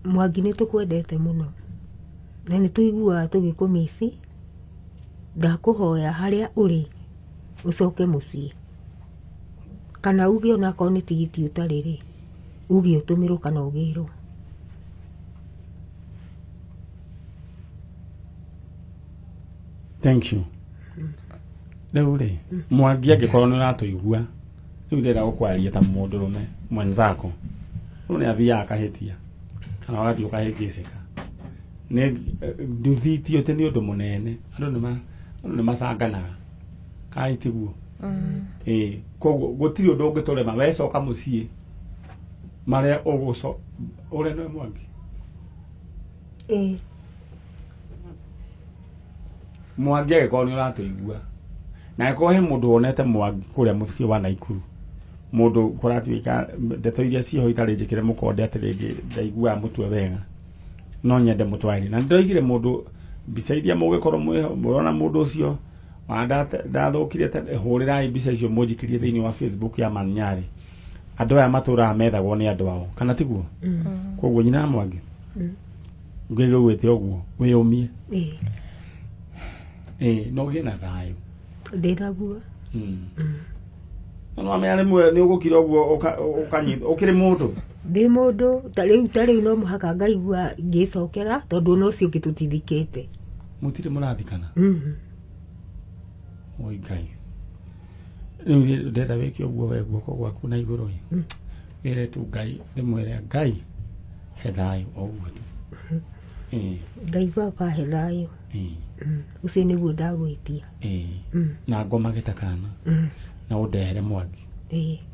Mwangi nĩ tũkwendete mũno na nĩ tũiguaga tũgĩkũmici. Ndakũhoya harĩa ũrĩ ũcoke mũciĩ, kana uge onakorwo nĩ tigiti ũtarĩ rĩ, uge ũtũmĩrwo kana ũgĩrwo. Thank you. Rĩu rĩ Mwangi angĩkorwo nĩ ũratũigua rĩu ndĩrenda gũkwaria ta mũndũrũme mwenzako, rĩu nĩ athiaga akahĩtia kana ũgathiĩ ũkahĩngĩcĩka. Nĩ nduthi ti atĩ nĩ ũndũ mũnene, andũ nĩ macanganaga kana tiguo? Koguo gũtirĩ ũndũ ũngĩtũrema wecoka mũciĩ marĩa ũgũco ũrĩa nĩwe Mwangi. Mwangi angĩkorwo nĩ ũratũigua na angĩkorwo he mũndũ wonete Mwangi kũrĩa mũciĩ wa Naikuru, mũndũ kũratuĩka ndeto iria ciĩho itarĩ njĩkĩre mũkonde atĩ rĩngĩ ndaiguaga mũtwe wega, no nyende mũtwarĩrie. Na nĩndoigire mũndũ mbica iria mũngĩkorwo mũrona mũndũ ũcio ndathũkire hũrĩrai mbica icio mũnjikĩrie thĩinĩ wa Facebook ya Manyarĩ. Andũ aya matũraga methagwo nĩ andũ ao kana tiguo? Koguo nyina Mwangi ngĩgwĩte ũguo wĩyũmie no ũgĩe na thayũ. Ndĩnaguo. No amenya rĩmwe nĩ ũgũkira ũguo ũkanyita ũkĩrĩ mũndũ. Ndĩ mũndũ ta rĩu no mũhaka ngaigua ngĩcokera tondũ no ũcio ũngĩ tũtithikĩte. Mũtirĩ mũrathikana? Oi Ngai. Rĩu ndĩrenda wĩke ũguo we guoko gwaku na igũrũ ĩ. Wĩre tu Ngai, ndĩmwĩre Ngai he thayũ o ũguo tu. Ngai baba he thayũ. Ũcio nĩguo ndagwĩtia. Na ngomage ta kana na ũndehere Mwangi.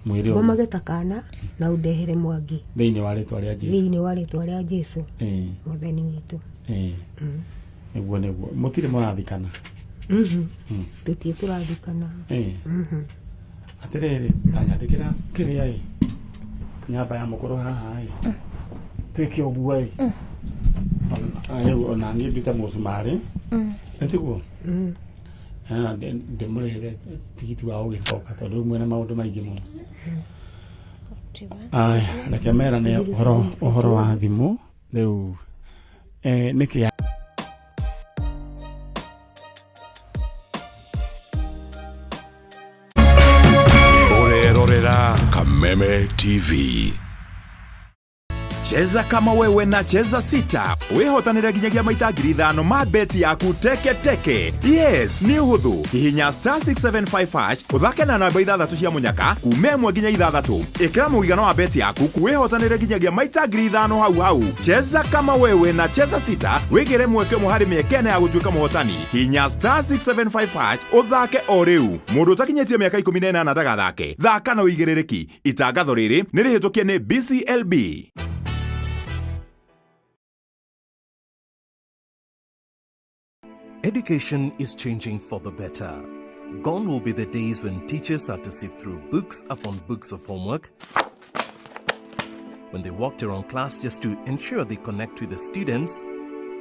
Mwĩre ũguo. Ngomage ta kana na ũndehere Mwangi. Thĩinĩ wa rĩtwa rĩa Jesũ. Thĩinĩ wa rĩtwa rĩa Jesũ. Mwathani witũ. Nĩguo nĩguo. Mũtirĩ mũrathikana? Tũtirĩ tũrathikana. Atĩrĩrĩ, tanyandĩkĩra kĩrĩa ĩ nyamba ya mũkũrũ haha ĩ twĩke ũguo ĩ rĩu ona niĩ ndute mũcumarĩ nĩ tiguo? Ndĩmũrĩhĩre tigiti wa gũgĩcoka tondũ rĩu mwĩna maũndũ maingĩ mũno. Aya, reke merane ũhoro wa thimũ rĩu nĩkĩ Orerorera Kameme TV. Cheza kama wewe na Cheza Sita. Wihotanire nginyagia maita 5,000 ma beti yaku teke teke. Yes, ni uhuthu. Hihinya star 675 hash uthake na namba 6 cia munyaka kuma 1 nginya 6. Ikira mũigana wa beti yaku wihotanire nginyagia maita 5,000 hau hau. Cheza kama wewe na Cheza Sita wigire mweke ũmwe harĩ mĩeke ĩna ya gũtuĩka mũhotani. Hihinya star 675 hash uthake o rĩu. Mũndũ ũtakinyĩtie mĩaka 18 ndagathake. Thaka na ũigĩrĩrĩki. Itangatho rĩrĩ nĩ rĩhĩtũkie nĩ BCLB. Education is changing for the better. Gone will be the days when teachers had to sift through books upon books of homework, when they walked around class just to ensure they connect with the students,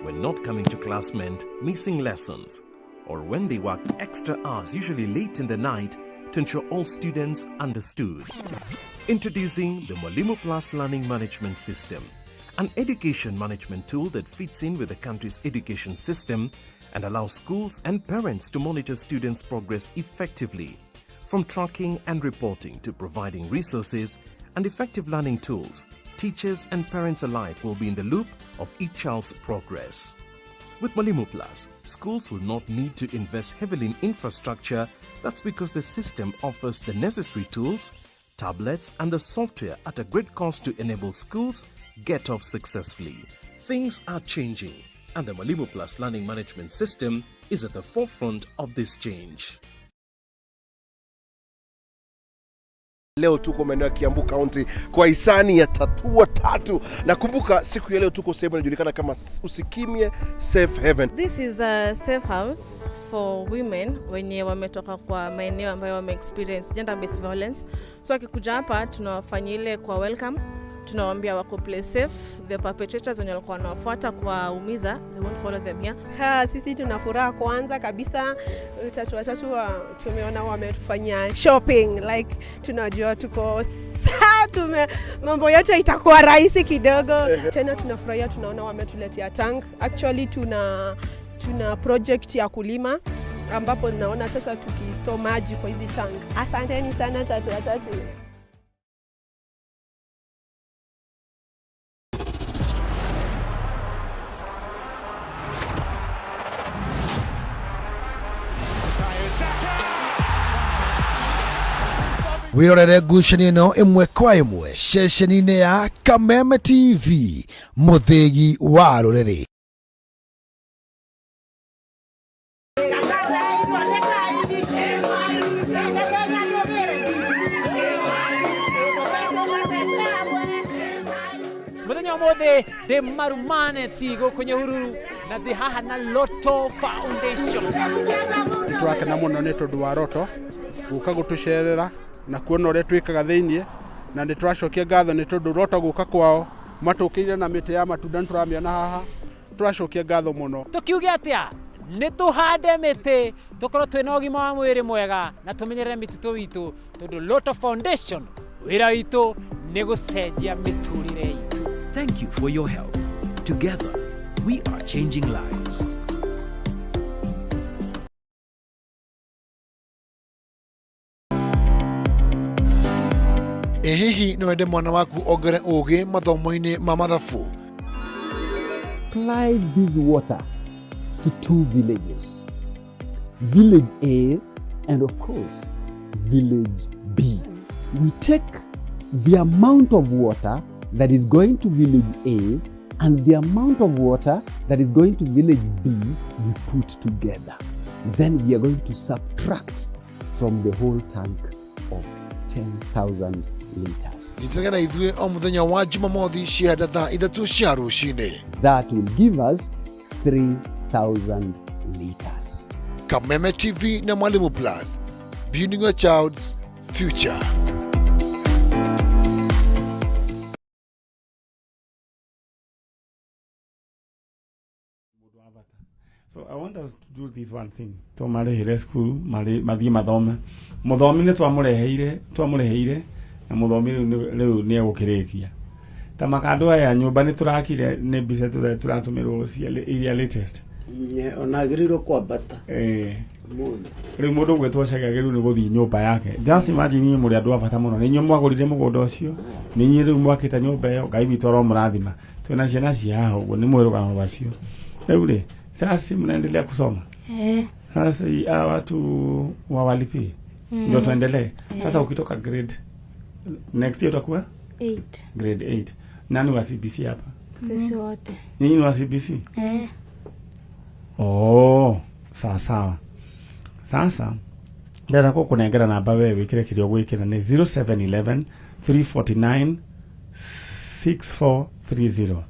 when not coming to class meant missing lessons, or when they worked extra hours, usually late in the night, to ensure all students understood. Introducing the Mwalimu Plus Learning Management System, an education management tool that fits in with the country's education system and allows schools and parents to monitor students' progress effectively. From tracking and reporting to providing resources and effective learning tools, teachers and parents alike will be in the loop of each child's progress. With Mwalimu Plus, schools will not need to invest heavily in infrastructure. That's because the system offers the necessary tools, tablets, and the software at a great cost to enable schools get off successfully. Things are changing, and the Mwalimu Plus Learning Management System is at the forefront of this change. Leo tuko maeneo ya Kiambu County kwa hisani ya Tatua Tatu, na kumbuka siku ya leo tuko sehemu inajulikana kama Usikimye Safe Haven. This is a safe house for women wenye wametoka kwa maeneo ambayo wame experience gender based violence. So akikuja hapa tunawafanyia ile kwa welcome, tunawaambia wako place safe. The perpetrators wenye walikuwa wanawafuata kuwaumiza, they won't follow them here. Ha, sisi tuna furaha kwanza kabisa. Tatua Tatu tumeona wametufanyia shopping, like tunajua tuko tume, mambo yote itakuwa rahisi kidogo. Tena tunafurahia, tunaona wametuletea tank. Actually tuna project ya kulima ambapo naona sasa tukistore maji kwa hizi tank. Asanteni sana Tatua Tatu. Wirorere ngucanio ĩno ĩmwe kwa ĩmwe ceceni-inĩ ya Kameme TV, mũthĩgi wa rũrĩrĩ. Muthenya ũmũthĩ ndĩ Marumaneti gũkũ Nyahururu na ndĩ haha na Lotto Foundation. Nĩtũrakena mũno nĩ tondũ wa Lotto gũka gũtũcerera na kuona ũrĩa twĩkaga thĩiniĩ, na nĩ tũracokia ngatho nĩ tondũ Lotto gũka kwao matũkĩire na mĩtĩ ya matunda, nĩ tũramĩona haha, tũracokia ngatho mũno. Tũkiuge atĩa? Nĩ tũhande mĩtĩ tũkorwo twĩna ũgima wa mwĩrĩ mwega na tũmenyerere mĩtitũ witũ, tondũ Lotto Foundation wĩra witũ nĩ gũcenjia mĩtũrĩre itũ. Thank you for your help. Together, we are changing lives. Ĩ hihi no wende mwana waku ongere ũgĩ mathomo-inĩ ma mathabu? Apply this water to two villages, Village A and of course, Village B. We take the amount of water that is going to Village A and the amount of water that is going to Village B, we put together. Then we are going to subtract from the whole tank of 10,000 liters. Nyitanĩra na ithuĩ o mũthenya wa Jumamothi cianda thaa 3 cia rũcinĩ. That will give us 3,000 liters. Kameme TV na Mwalimu Plus, building your child's future. So I want us to do this one thing. Tũmarĩhĩre cukuru mathiĩ mathome. Mũthomi nĩ twamũreheire na mũthomi rĩu nĩ egũkĩrĩkia. Ta makandũ aya nyũmba nĩ tũrakire nĩ mbica tũratũmĩrwo cia iria latest. Ona agĩrĩirwo kwambata. Rĩu mũndũ ũgwĩtwo Chege agĩrĩirwo nĩ gũthiĩ nyũmba yake. Just imagine inyuĩ mũrĩ andũ a bata mũno. Nĩ inyuĩ mwagũrire mũgũnda ũcio, nĩ inyuĩ rĩu mwakĩte nyũmba ĩyo, Ngai witũ aromũrathima. Twĩna ciana cia haha ũguo nĩ mwĩ rũgano rwacio. Rĩu rĩ, sasa mnaendelea kusoma? Sasa hawa watu wawalipie ndio tuendelee. Sasa ukitoka grade next year utakuwa 8. Grade 8. Nani wa CBC hapa? Sisi wote. Nyinyi wa CBC? Oh, sawa sawa. Sasa ndĩrenda gũkũnengera namba we wĩkĩre kĩrĩa ũgwĩkĩra nĩ 0711 349 6430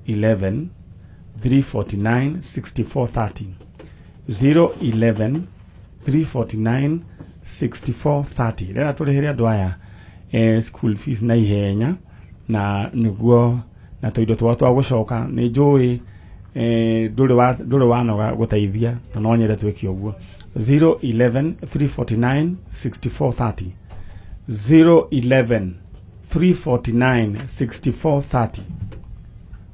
011 349 6430 011 349 6430. Rĩrĩa tũrĩhĩre andũ aya school fees na ihenya na nĩguo na tũindo twao twa gũcoka nĩ njũĩ ndũrĩ wanoga gũteithia na no nyende twĩke ũguo. 011 349 6430 011 349 6430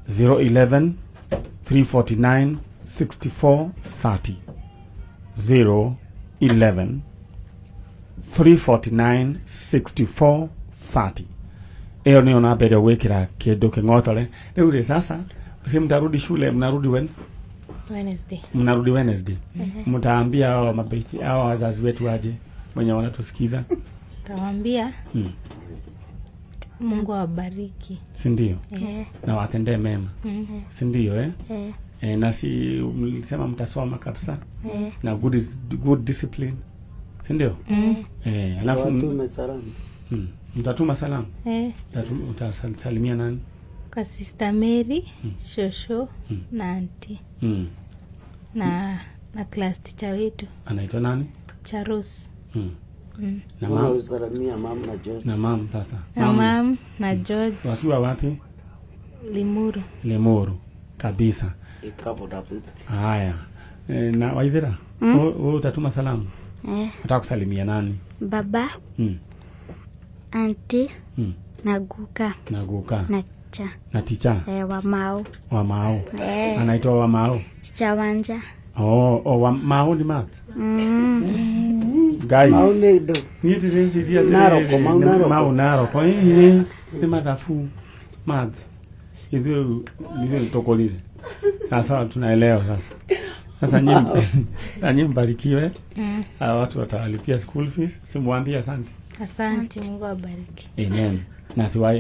011 349 6430 011 349 6430. Iyo niyo namba ĩrĩa ũgwĩkĩra kĩndũ kĩng'otore. Rĩu rĩ sasa si mtarudi shule, mnarudi when? Wednesday. Mnarudi Wednesday. Mtaambia hao mabesti hao wazazi wetu aje wenye wanatusikiza? Tawaambia Mungu awabariki. Si ndio? Na watendee mema. Si ndio eh? Na si mlisema mtasoma kabisa? Na good discipline. Si ndio? Alafu watume salamu. Mtatuma salamu? Utasalimia nani? Kwa Sister Mary, Shosho na auntie. Na class teacher wetu. Anaitwa nani? Charles. Na mama usalimia mama na George. Na mama sasa. Na mama na George. Wakiwa wapi? Limuru. Limuru kabisa. Ikapo David. Haya. Na Waithera, wewe utatuma salamu? Unataka kusalimia nani? Baba. Auntie. Na guka. Na guka. Na teacher. Na teacher. Wa Mao. Wa Mao. Anaitwa wa Mao. Teacher Wanja. Oh, wa Mao ni math. Guys. Mao ni do. Ni tiri Naroko, Mao Naroko. Mao Naroko. Ni mathafu. Math. Hizo hizo tokolile. Sasa tunaelewa sasa. Sasa nyinyi mbarikiwe. Watu watawalipia school fees. Simwambie asante. Asante, Mungu awabariki. Amen.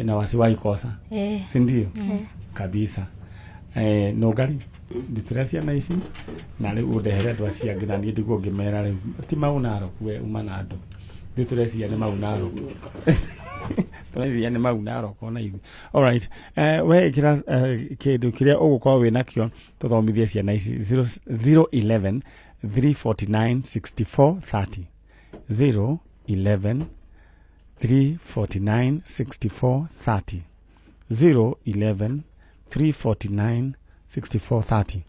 Na wasiwahi kosa. Si ndio? Kabisa. No gari nditira ciana ici na riu undehere andu acio angĩ na niĩ ndigwo ngĩmera rĩu ti Mau Narok we uma na andũ ithuĩ tũreciria nĩ Mau Narok. Tũreciria nĩ Mau Narok ona ithuĩ. Alright, we ĩkĩra kĩndũ kĩrĩa ũgũkorwo wĩ nakĩo tũthomithie ciana ici 011 349 6430 011 349 6430 011 349 6430.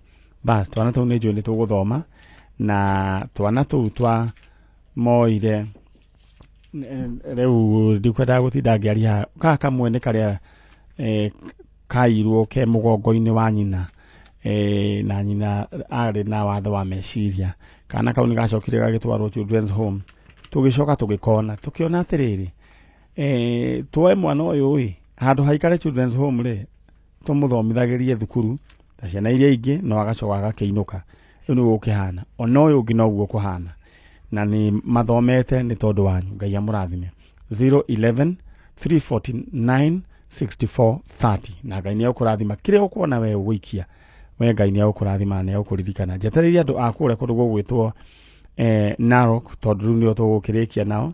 Bas twana tũu nĩ njũĩ nĩ tũgũthoma na twana tũu twa moire rĩu ndikwendaga gũtinda ngĩaria haha. Kamwe nĩ karĩa kairwo ke mũgongo-inĩ wa nyina na nyina arĩ na watho wa meciria. Kana kau nĩ gacokire gagĩtwarwo children's home. Tũgĩcoka tũgĩkona tũkĩona atĩrĩrĩ tuoe mwana ũyũ ĩ handũ haikare children's home rĩ tũmũthomithagĩrie thukuru ta ciana iria ingĩ no agacoka agakĩinũka. Rĩu nĩguo gũkĩhana ona ũyũ ũngĩ noguo kũhana na nĩ mathomete nĩ tondũ wanyu. Ngai amũrathime. 011 349 6430 na Ngai nĩ egũkũrathima kĩrĩa ũkuona we ũgũikia we Ngai nĩ egũkũrathima na nĩ egũkũririkana. Njetereire andũ a kũrĩa kũndũ gũgwĩtwo Narok tondũ rĩu nĩo tũgũkĩrĩkia nao.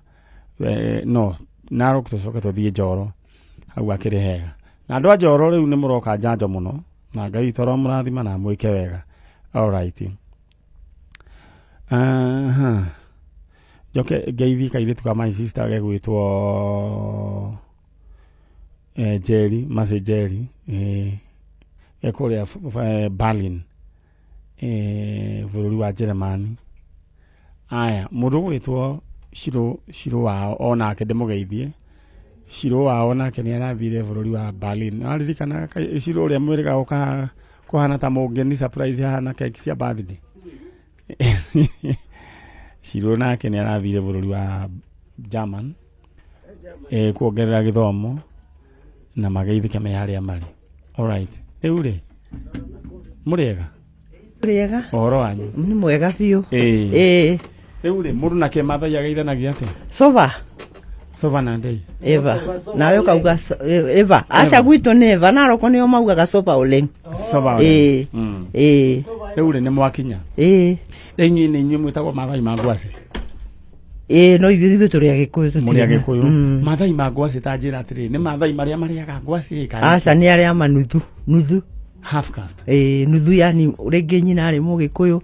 No Narok tũcoke tũthiĩ Njoro hau akĩrĩ hega na andũ a Njoro rĩu nĩ mũroka njanjo mũno na Ngai witũ aromũrathima na amwĩke wega. Alright. Njoke ngeithie kairĩtu ka my sister gegwĩtwo Jerry, Mercy Jerry, ekũrĩa Berlin, bũrũri wa Jeremani. Aya, mũndũ ũgwĩtwo Shiro wao onake ndĩmũgeithie. Shiro wao onake nĩ arathire bũrũri wa Berlin. Aririkana Shiro ũrĩa mwĩrĩga gũka kũhana ta mũgeni surprise hahana keki cia birthday. Shiro nake nĩ arathire bũrũri wa German kuongerera gĩthomo na mageithĩke me harĩa marĩ. Alright. Rĩu rĩ mũrĩega? Mũrĩega. Ũhoro wanyu? Nĩ mwega biũ. Rĩu rĩ mũndũ nake Maathai ageithanagia atĩa? Sova. Sova na ndei. Eva. Nawe ũkauga Eva. Aca gwitũ nĩ Eva Narok nĩo maugaga Sova Oleng. Sova Oleng. Rĩu rĩ nĩ mwakinya? Rĩu inyuĩ nĩ inyuĩ mwĩtagwo Maathai ma ngwacĩ? No ithuĩ tũrĩ Agĩkũyũ tũtirĩ. Mũrĩ Agĩkũyũ. Maathai ma ngwacĩ ta njĩra atĩrĩ nĩ Maathai marĩa marĩaga ngwacĩ kana? Aca nĩ arĩa manuthu. Nuthu. Half caste. Nuthu yani rĩngĩ nyina arĩ Mũgĩkũyũ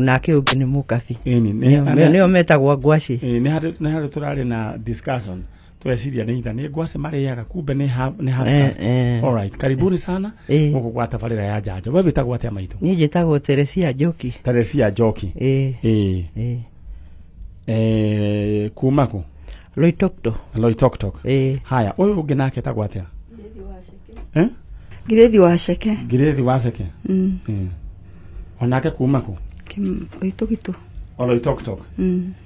nake ũngĩ nĩ Mũkabi. Nĩo metagwo ngwacĩ. Nĩ harĩ tũrarĩ na discussion Tweciria nĩ itha nĩ ngwacĩ marĩaga kumbe nĩ half caste. All right, karibuni sana gũkũ gwa tabarĩra ya njanjo. We wĩtagwo atĩa maitũ? Niĩ njĩtagwo Teresia Njoki. Teresia Njoki. Ĩĩ. Ĩĩ. Kuma kũ? Loitoktok. Loitoktok. Ĩĩ. Haya, ũyũ ũngĩ nake etagwo atĩa? Eh? Ngirĩthi wa Ceke. Ngirĩthi wa Ceke. Onake kuma kũ? Loitoktok. O Loitoktok.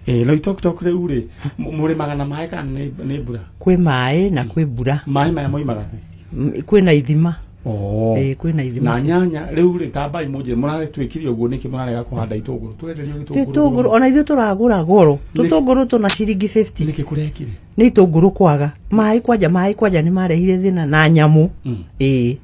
Ĩĩ, Loitoktok rĩu rĩ, mũrĩmaga na maĩ kana nĩ mbura? Kwĩ maĩ na kwĩ mbura. Maĩ maya moimaga kũ? Kwĩna ithima. Oh. Ĩĩ, kwĩna ithima. Na nyanya rĩu rĩ, tambai mũnjĩre mũrarĩtuĩkirie ũguo nĩkĩ mũrarega kũhanda itũngũrũ? Tũrenderio gĩtũngũrũ. Tũtũngũrũ ona ithuĩ tũragũra goro. Tũtũngũrũ tũna ciringi 50. Nĩkĩ kũrekire? Nĩ itũngũrũ kwaga. Maĩ kwanja nĩ marehire thĩna na nyamũ. Ĩĩ.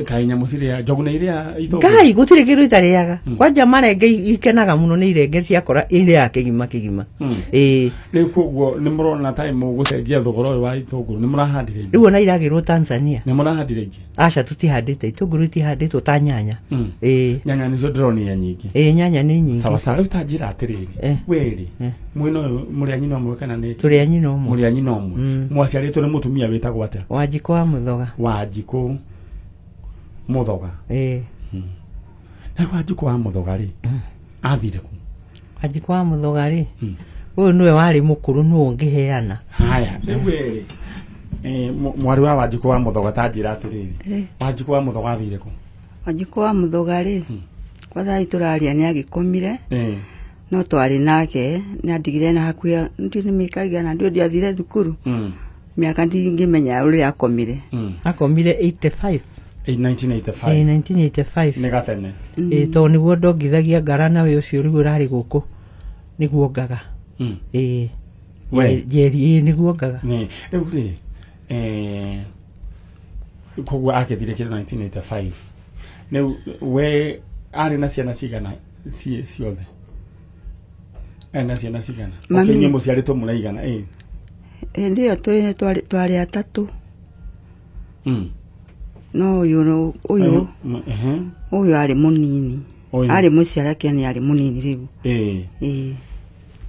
Kaĩ nyamũ cirĩa njogu nĩ irĩa itũngũrũ? Ngai gũtirĩ kĩndũ itarĩaga. Kwanja marenge ikenaga mũno nĩ irenge ciakora irĩaga kĩgima kĩgima. Ĩĩ. Rĩu koguo nĩ mũrona ta mũgũcenjia thogora ũyũ wa itũngũrũ, nĩ mũrahandire ingĩ? Rĩu ona iragĩrwo Tanzania. Nĩ mũrahandire ingĩ? Aca tũtihandĩte itũngũrũ itihandĩtwo ta nyanya. Ĩĩ. Nyanya nĩcio ndĩronire nyingĩ. Ĩĩ, nyanya nĩ nyingĩ. Sawa sawa, rĩu ta njĩra atĩrĩrĩ, we rĩ, mwĩna ũyũ mũrĩ a nyina ũmwe kana nĩ? Tũrĩ a nyina ũmwe. Mũrĩ a nyina ũmwe. Mwaciarĩtwo nĩ mũtumia wĩtagwo atĩa? Wanjikũ wa Mũthoga. Wanjikũ Mũthoga. Ĩĩ. Na Wanjikũ wa Mũthoga rĩ, athire kũ? Wanjikũ wa Mũthoga rĩ, ũyũ nĩwe warĩ mũkũrũ nĩwe ũngĩheana. Haya, rĩu we rĩ, mwarĩ wa Wanjikũ wa Mũthoga ta njĩra atĩrĩrĩ, Wanjikũ wa Mũthoga athire kũ? Wanjikũ wa Mũthoga rĩ, kwa thaa tũraria nĩ agĩkomire. No twarĩ nake nĩ andigire na hakuhĩ ndiũ nĩ mĩaka igana ndiũ ndiathire thukuru. Mĩaka ndingĩmenya ũrĩa akomire. Akomire 85. 1985. 1985. Nĩ gatene. Ĩĩ, tondũ nĩguo ndongithagia ngara nawe ũcio rĩu ũrarĩ gũkũ nĩguo ngaga. Ĩĩ. We. Njeri, ĩĩ nĩguo ngaga. Rĩu rĩ, koguo akĩthire kĩndũ 1985. Rĩu we arĩ na ciana cigana ciothe? Arĩ na ciana cigana? Mami. Inyuĩ mũciarĩtwo mũraigana, ĩĩ. Hĩndĩ ĩyo twarĩ atatũ. No ũyũ ũyũ arĩ mũnini. Arĩ mũciarake nĩ arĩ mũnini rĩu. Ĩĩ.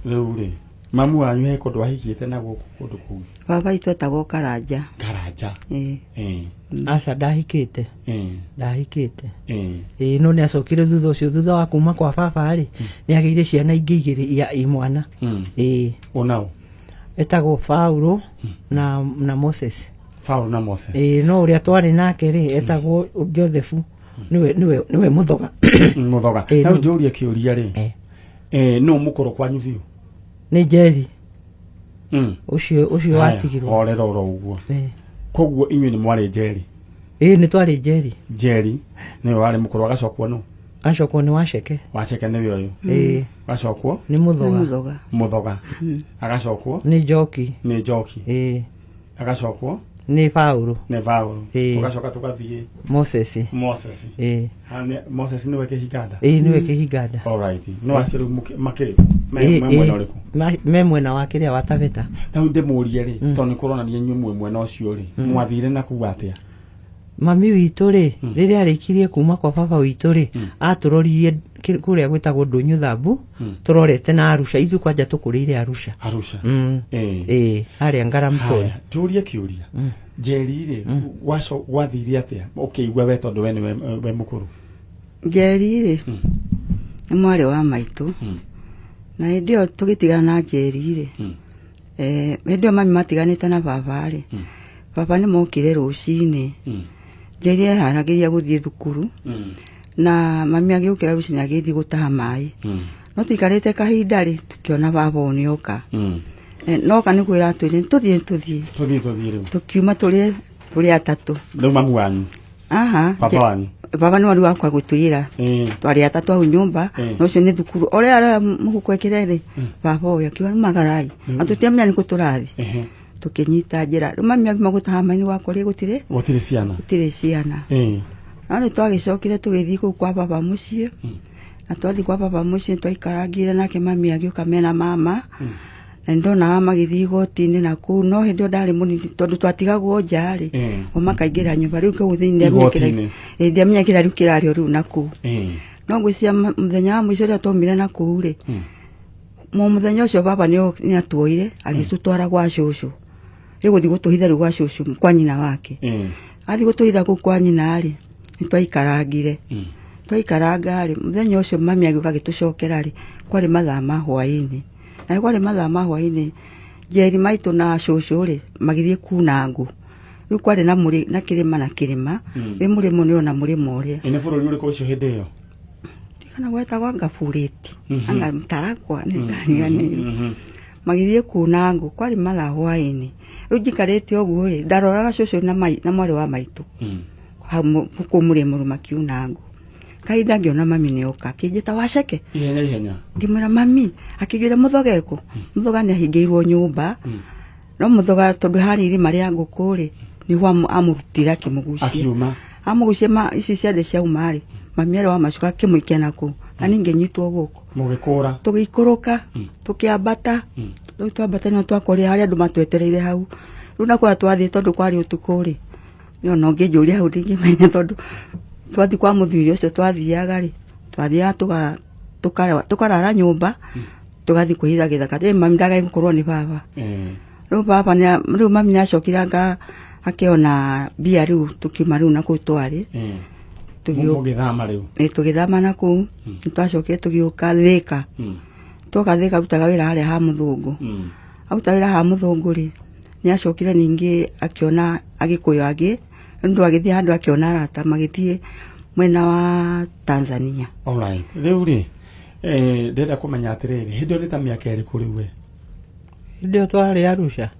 Rĩu rĩ, mamu wanyu he kũndũ ahikĩte na gũkũ kũndũ kũngĩ? Baba witũ etagwo Karanja. Karanja. Ĩĩ. Aca ndahikĩte. Ndahikĩte. Ĩĩ, no nĩ acokire thutha ũcio, thutha wa kuma kwa baba rĩ, nĩ agĩire ciana ingĩ igĩrĩ ya imwana. Ĩĩ. Onao? Etagwo Paulo na Moses. Paulo na Moses. Ĩĩ, no ũrĩa twarĩ nake rĩ, etagwo Joseph. Nĩwe Mũthoga. Mũthoga. Na njũrie kĩũria rĩ, nũ mũkũrũ kwanyu biũ? Nĩ Njeri. Ũcio watigirwo. Horera oro ũguo. Koguo inyuĩ nĩ mwarĩ Njeri? Ĩĩ, nĩ twarĩ Njeri. Njeri nĩwe warĩ mũkũrũ, agacokwo nũ? Agacokwo nĩ Waceke. Waceke nĩwe ũyũ. Ĩĩ. Agacokwo? Nĩ Mũthoga. Mũthoga. Agacokwo? Nĩ Njoki. Nĩ Njoki. Ĩĩ. Agacokwo? Nĩ Paulo. Nĩ Paulo. Tũgacoka tũgathiĩ Moses. Moses. Ĩĩ. Moses nĩwe kĩhinganda? Ĩĩ, nĩwe kĩhinganda. All right. No acio rĩu makĩrĩ me mwena ũrĩkũ? Me mwena wa kĩrĩa wa Taveta. Rĩu ndĩmũrie rĩ, tondũ nĩ kũronania inyuĩ mwĩ mwena ũcio rĩ, mwathire na kuu atĩa? Mami witũ rĩ, rĩrĩa arĩkirie kuma kwa baba witũ rĩ, atũroririe kũrĩa gwĩtagwo Ndũnyũ Thambu, tũrorete na Arusha. Ithuĩ kwanja tũkũrĩire Arusha. Arusha. Ĩĩ, harĩa Ngaramtoni. Njũrie kĩũria. Njeri rĩ, gwathire atĩa ũkĩigua we tondũ we nĩwe we mũkũrũ? Njeri rĩ, nĩ mwarĩ wa maitũ. Na hĩndĩ ĩyo tũgĩtigana na Njeri rĩ, hĩndĩ ĩyo mami matiganĩte na baba rĩ, baba nĩ mokire rũcinĩ. Njeri eharagĩria gũthiĩ thukuru, na mami agĩũkĩra rũcinĩ agĩthiĩ gũtaha maĩ. No tũikarĩte kahinda rĩ, tũkĩona baba ũyũ nĩoka. Noka nĩ kwĩra atwĩrire, tũthiĩ tũthiĩ. Tũthiĩ tũthiĩ rĩu. Tũkiuma tũrĩ atatũ. Rĩu mamu wanyu? Aha. Baba wanyu? Baba nĩ wari wakwa gũtwĩra. Twarĩ atatũ hau nyũmba, na ũcio nĩ thukuru. Ũrĩa arĩa mũhuko ekĩre rĩ, baba ũyũ akiuga nĩ magarai. Na tũtiamenya nĩ kũ tũrathiĩ. Tũkĩnyita njĩra. Rĩu mami akiuma gũtaha maĩ nĩ wakorire gũtirĩ? Gũtirĩ ciana. Gũtirĩ ciana. No nĩ twagĩcokire tũgĩthiĩ kũu kwa baba mũciĩ. Na twathiĩ kwa baba mũciĩ twaikarangire nake mami agĩũka mena mama. Na nĩndonaga magĩthiĩ igoti-inĩ na kũu, no hĩndĩ ĩyo ndarĩ mũnini tondũ twatigagwo nja rĩ, o makaingĩra nyũmba rĩu kũu thĩinĩ ndiamenya kĩrĩa rĩu kĩrario rĩu na kũu. No ngwĩciria mũthenya wa mũico rĩrĩa twaumire na kũu rĩ, mũthenya ũcio baba nĩ atuoire agĩtũtwara gwa cũcũ. Gĩgũthiĩ gũtũhitha rĩu gwa cũcũ kwa nyina wake. Athiĩ gũtũhitha kũu kwa nyina rĩ, nĩ twaikarangire. Twaikaranga rĩ, mũthenya ũcio mami agĩũka agĩtũcokera rĩ, kwarĩ mathaa ma hwaĩ-inĩ. Na kwarĩ mathaa ma hwaĩ-inĩ, Njeri maitũ na cũcũ rĩ, magĩthiĩ kuna ngũ. Rĩu kwarĩ na mũrĩ na kĩrĩma na kĩrĩma, wĩ mũrĩmo nĩ ũrona mũrĩmo ũrĩa. Ĩ nĩ bũrũri ũrĩkũ ũcio hĩndĩ ĩyo? Kana gwetagwo anga Bureti, anga Mtarakwa, nĩ ndariganĩirwo. Magĩthiĩ kuna ngũ, kwarĩ mathaa hwaĩ-inĩ. Rĩu njikarĩte ũguo rĩ, ndaroraga cũcũ na mai, na mwarĩ wa maitũ. Hau kũu mũrĩmo makiuna ngũ. Kahinda ngĩona mami nĩ oka, akĩnjĩta waceke. Ihenya ihenya. Ngĩmwĩra mami, akĩnjĩra mũthoga ekũ? Mũthoga nĩ ahingĩirwo nyũmba. No mũthoga tondũ harĩ irima rĩa ngũkũ rĩ, nĩho amũrutire akĩmũgucia. Akiuma. Amũgucia ma ici ciande ciauma rĩ, mami arĩ wa macuka akĩmũikia na kũu. Na niĩ ngĩnyitwo gũkũ. Mũgĩkũra. Tũgĩikũrũka, tũkĩambata. Rĩu twambata nĩho twakorire harĩa andũ matwetereire hau. Rĩu na kũrĩa twathiĩ tondũ kwarĩ ũtukũ rĩ, nĩ ona ũngĩnjũria hau ndingĩmenya tondũ twathiĩ kwa mũthuri ũcio twathiaga rĩ, twathiaga tũkarara nyũmba, tũgathiĩ kwĩhitha gĩthaka. Rĩu mami ndagaĩ gũkorwo nĩ baba. Rĩu baba nĩ rĩu mami nĩacokire anga akĩona mbia rĩu tũkiuma rĩu na kũu twarĩ. Mũgĩthama rĩu. Ĩ, tũgĩthama na kũu, nĩtwacokire tũgĩũka Thĩka. Twoka Thĩka arutaga wĩra harĩa ha mũthũngũ. Aruta wĩra ha mũthũngũ rĩ, nĩacokire ningĩ akĩona Agĩkũyũ angĩ, nĩ ũndũ agĩthiĩ handũ akĩona arata magĩthiĩ mwena wa Tanzania. Alright. Rĩu rĩ, ndĩrenda kũmenya atĩrĩrĩ, hĩndĩ ĩyo nĩ ta mĩaka ĩrĩkũ rĩu we? Hĩndĩ ĩyo twarĩ Arusha.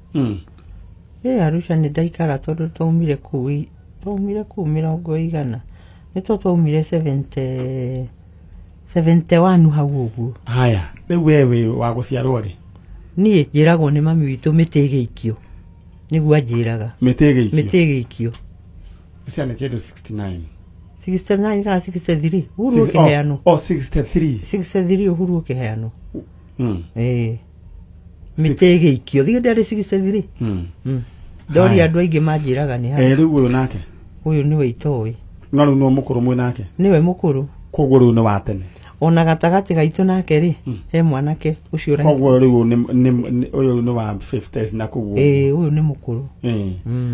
Ĩ Arusha nĩ ndaikara tondũ twaumire kũu, twaumire kũu mĩrongo ĩigana. Nĩ to twaumire 71 hau ũguo. Haya, rĩu we wĩ wa gũciarwo rĩ? Niĩ njĩragwo nĩ mami witũ mĩtĩ ĩgĩikio. Nĩguo anjĩraga. Mĩtĩ ĩgĩikio? Mĩtĩ ĩgĩikio. Icio nĩ kĩndũ 69. 69 kana 63, Uhuru ũkĩheanwo. Oh, 63. 63 Uhuru ũkĩheanwo. Ĩĩ. Mĩtĩ ĩgĩikio. Thiĩ ndĩarĩ 63. Ndoria andũ aingĩ manjĩraga nĩ hau. Rĩu ũyũ nake? Ũyũ nĩwe itoĩ. No rĩu nĩwe mũkũrũ mwĩ nake? Nĩwe mũkũrũ. Koguo rĩu nĩ wa tene. Ona gatagatĩ gaitũ nake rĩ, he mwanake ũcio ũra- Koguo rĩu ũyũ nĩ wa 50s na koguo. Ĩĩ, ũyũ nĩ mũkũrũ.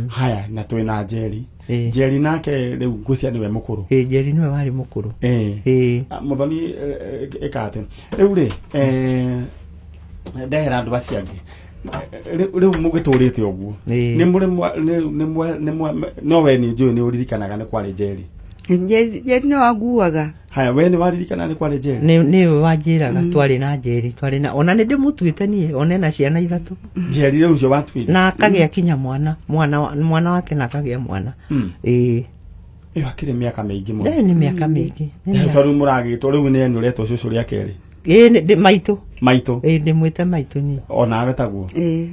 Haya, na twĩ na Njeri. Njeri nake rĩu ngwĩciria nĩwe mũkũrũ. Ĩĩ, Njeri nĩwe warĩ mũkũrũ. Ĩĩ. Mũthoni, ĩka atĩ. Rĩu rĩ, ndehera andũ acio angĩ. Rĩu mũgĩtũrĩte ũguo. Nĩ mũrĩ nĩ nĩ no we nĩ njũĩ nĩ ũririkanaga nĩ kwarĩ Njeri. Njeri nĩ wanguaga. Haya, we nĩ waririkana nĩ kwarĩ Njeri? Nĩwe wanjĩraga twarĩ na Njeri, twarĩ na ona nĩ ndĩmũtuĩte niĩ, ona ena ciana ithatũ. Njeri rĩu ũcio watuire? Na akagĩa kinya mwana, mwana wake na akagĩa mwana. Ĩĩ. Ĩyo akĩrĩ mĩaka mĩingĩ mũno. Ĩĩ, nĩ mĩaka mĩingĩ. Nĩ mĩaka. Tondũ mũragĩtwo rĩu nĩ enyu ũretwo cũcũ rĩa kerĩ. Ĩĩ, nĩ maitũ. Maitũ. Ĩĩ, ndĩmwĩte maitũ niĩ. Onawe taguo. Ĩĩ.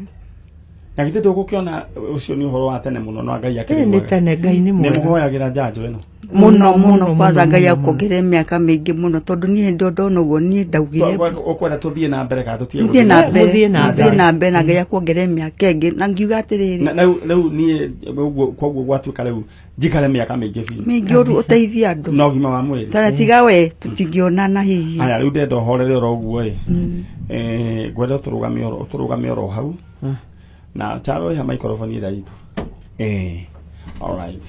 Na githĩ ndũgũkĩona ũcio nĩ ũhoro wa tene mũno no Ngai akĩrĩ Ĩĩ, nĩ mwega. tene, Ngai nĩ mwega. Nĩ mũhoyagĩra njanjo ĩno. Mũno, mũno, kwanza mũno, Ngai mũno. akuongerere mĩaka mĩingĩ mũno tondũ niĩ hĩndĩ ĩyo ndona ũguo niĩ ndaugire Ũkwenda tũthiĩ na mbere kana tũtige Mũthiĩ na gũthiĩ? mbere, mũthiĩ na mbere na Ngai akuongerere mĩaka ĩngĩ na ngiuga atĩrĩrĩ. Na rĩu niĩ ũguo koguo gwatuĩka rĩu njikare mĩaka mĩingĩ biũ. Mĩingĩ ũteithie andũ. Na ũgima wa mwĩrĩ. Tara tiga we tũtingĩonana hihi. Haya rĩu ndenda ũhorere oro ũguo ĩ. Ngwenda ũtũrũgame oro hau. Na Charo ĩha microphone ĩrĩa itũ. All right.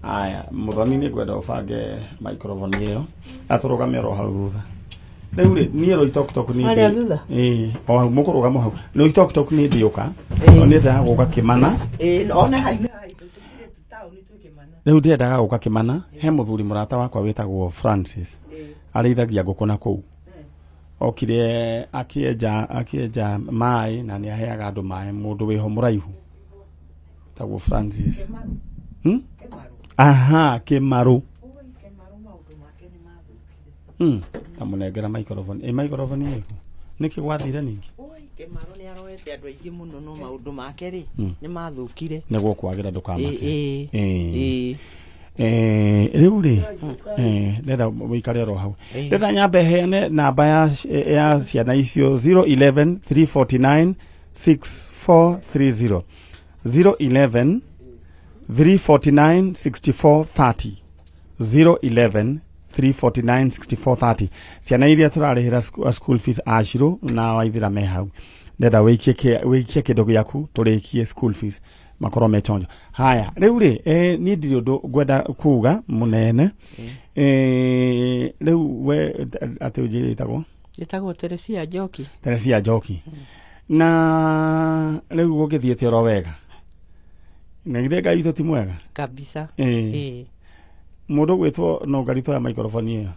Aya, Mũthoni nĩ ngwenda ũbange microphone ĩyo. Atũrũgame oro hau thutha. Rĩu rĩ, niĩ Loitoktok nĩ Harĩa thutha? Ĩĩ, o hau mũkũrũgama hau. Loitoktok nĩ ndĩũka. No nĩ ndendaga gũka Kĩmana. Ĩĩ, ona hau nĩ haitũ, tũkire taũni twĩ Kĩmana. Rĩu ndĩrendaga gũka Kĩmana, he mũthuri mũrata wakwa wĩtagwo Francis. Arĩithagia ngũkũ na kũu. Okire akĩenja maĩ na nĩ aheaga andũ maĩ, mũndũ wĩho mũraihu. Wĩtagwo Francis. Aha, Kĩmarũ. Tamũnengera microphone. Ĩ microphone ĩrĩkũ? Nĩkĩ gwathire ningĩ? Kĩmarũ nĩ aroete andũ aingĩ mũno no maũndũ make rĩ, nĩ mathũkire. Nĩ gũkwagĩra ndũkamake. Ĩĩ. Rĩu rĩ, ndĩrenda ũikare oro hau. Ndĩrenda nyambe heane namba ya ciana icio 011 349 6430. 011 349 6430. 011 349 6430. Ciana iria tũrarĩhĩra school fees acirũ na waithira me hau. Ndenda wĩikie wĩikie kĩndũ gĩaku tũrĩkie school fees makorwo me chonjo. Haya, rĩu rĩ, niĩ ndirĩ ũndũ ngwenda kuga mũnene. Rĩu we atĩ ũnjĩrĩtagwo? Njĩtagwo Teresia Njoki. Teresia Njoki. Na rĩu gũgĩthiĩte oro wega. Na githĩ Ngai witũ ti mwega? Kabisa. Ĩĩ. Mũndũ ũgwĩtwo Nũngari toya microphone ĩyo.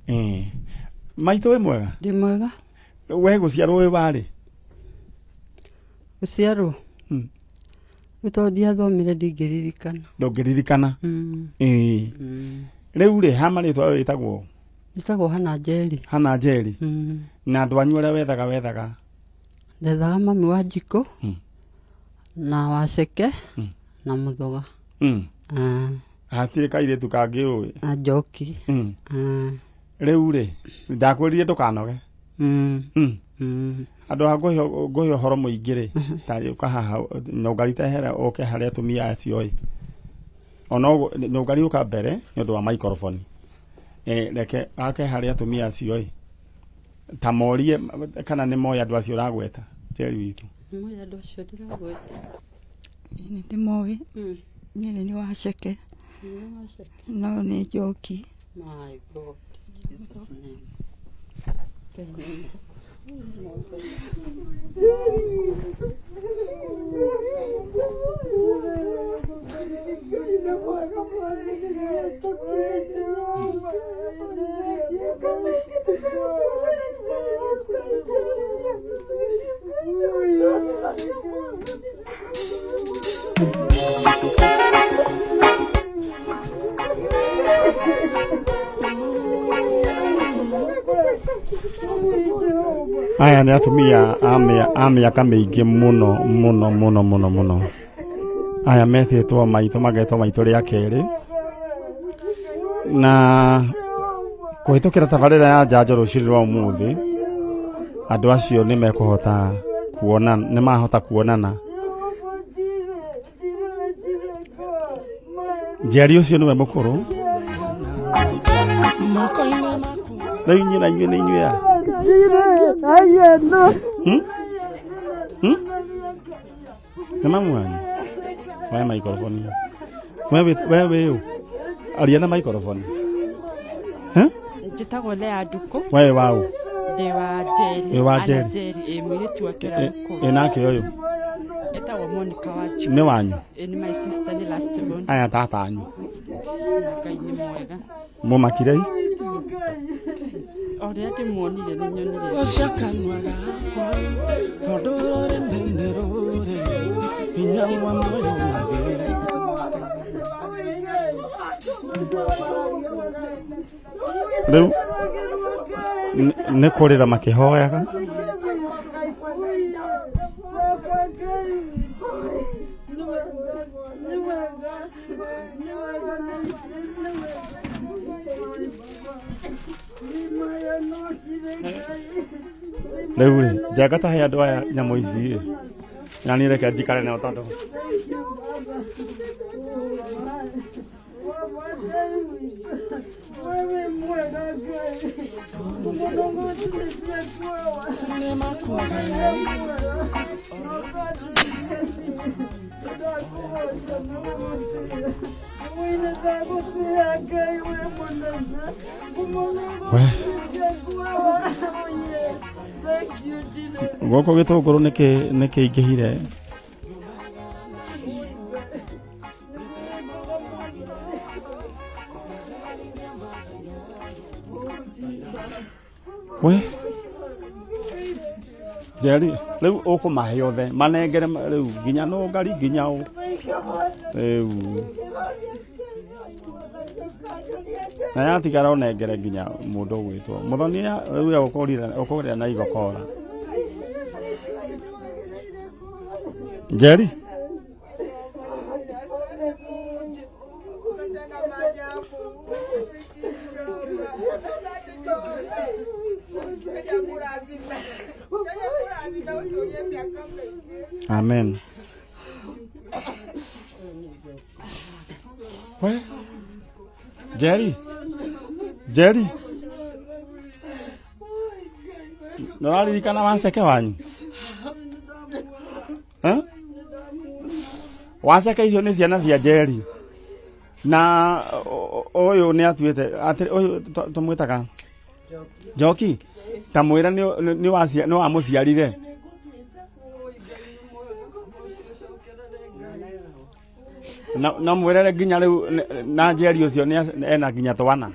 Ĩĩ. Maitũ wĩ mwega? Ndĩ mwega. We gũciarwo wĩ warĩ? Gũciarwo? Nĩ tondũ ndiathomire ndingĩririkana. Ndũngĩririkana? Ĩĩ. Rĩu rĩ, ha marĩtwa we wĩtagwo? Njĩtagwo Hana Njeri. Hana Njeri. Na andũ anyu arĩa wethaga wethaga? Ndethaga mami wa Njikũ na Waceke na Mũthoga. Hatirĩ kairĩtu kangĩ ũĩ? Na Njoki. Rĩu rĩ, ndakwĩrire ndũkanoge. Andũ a ngũhe ũhoro mũingĩ rĩ, ta ũka haha Nũngari tehere ũke harĩa atumia acio ĩ. Ona ũguo Nũngari ũka mbere nĩ ũndũ wa microphone. Reke ake harĩa atumia acio ĩ. Ta morie kana nĩ moĩ andũ acio ũragweta, Njeri witũ. Nĩ moĩ andũ acio ndĩragweta. Nĩ ndĩmoĩ. Niĩ nĩ Waceke. No nĩ Njoki. My God. Jesus name. Aya nĩ atumia a mĩaka mĩingĩ mũno mũno mũno mũno mũno. Aya metĩtwo maitũ magetwo maitũ rĩa kerĩ. Na kũhĩtũkĩra tabarĩra ya njanjo rũciũ rwa ũmũthĩ, andũ acio nĩ mekũhota kuonana, nĩ mahota kuonana. Njeri ũcio nĩwe mũkũrũ. Rĩu inyuĩ na inyuĩ nĩ inyuĩ a? Nĩ mamu wanyu? Oya microphone. We wĩ ũ? Aria na microphone. Njĩtagwo Lea Ndukũ. We wa ũ? Ndĩ wa Njeri. Wĩ wa Njeri. Ana Njeri, ĩ mũirĩtu wake ũrĩa mũkũrũ. Ĩ nake ũyũ? Etagwo Monica Wanjiku. Nĩ wanyu? Ĩ nĩ my sister, nĩ last born. Aya tata anyu. Ngai nĩ mwega. Mũmakirei? O rĩrĩa ndĩmuonire nĩ nyonire. Kanua gakwa tondũ rũrĩmĩ nĩ rũrĩ hinya wa muoyo magĩrĩ. Rĩu nĩ kũrĩra makĩhoyaga. Rĩu rĩ, njenga ta he andũ aya nyamũ ici rĩ, na niĩ reke njikare nao tondũ we gũkũ gĩtũngũrũ nĩ kĩingĩhire. We Njeri, rĩu ũkũmahe othe manengere rĩu nginya Nũngari nginya ũ rĩu na yatigara ũnengere nginya mũndũ ũgwĩtwo Mũthoni rĩu ũkũgũrĩra na igokora. Njeri Amen. We Njeri, Njeri. Nĩ ũraririkana waceke wanyu? Eh? Waceke icio nĩ ciana cia Njeri na ũyũ nĩ atuĩte atĩ ũyũ tũmwĩtaga Njoki, ta mwĩra nĩ wamũciarire. Na mwĩrere nginya rĩu na Njeri ũcio nĩ ena nginya twana.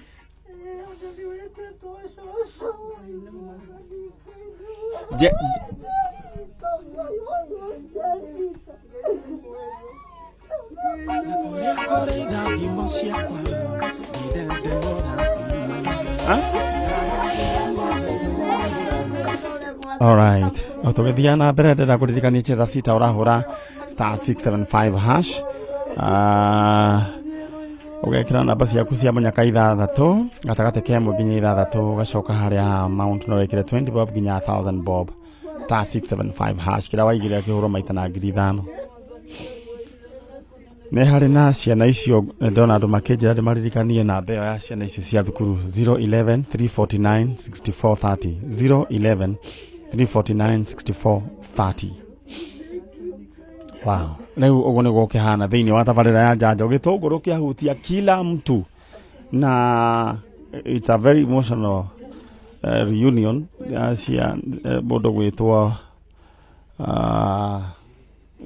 Alright. Tũgĩthiaga na mbere ndĩrenda kũririkania cheza sita ũrahũra star 675 hash. Ũgekĩra namba ciaku cia mũnyaka ithathatũ gatagatĩ ka ĩmwe nginya ithathatũ, ũgacoka harĩa amount no wĩkĩre 20 bob nginya 1000 bob, star 675 hash. Kĩrĩa waigĩrĩra kĩhũrwo maita na 5,000. Nĩ harĩ na ciana icio ndona andũ makĩnjĩra ndĩmaririkanie namba ĩyo ya ciana icio cia thukuru 011 349 6430, 011 349 6430. Wow. Rĩu ũguo nĩguo ũkĩhana thĩinĩ wa tabarĩra ya njanjo. Gĩtũngũrũ kĩahutia kila mtu na it's a very emotional reunion ya cia mũndũ gwĩtwo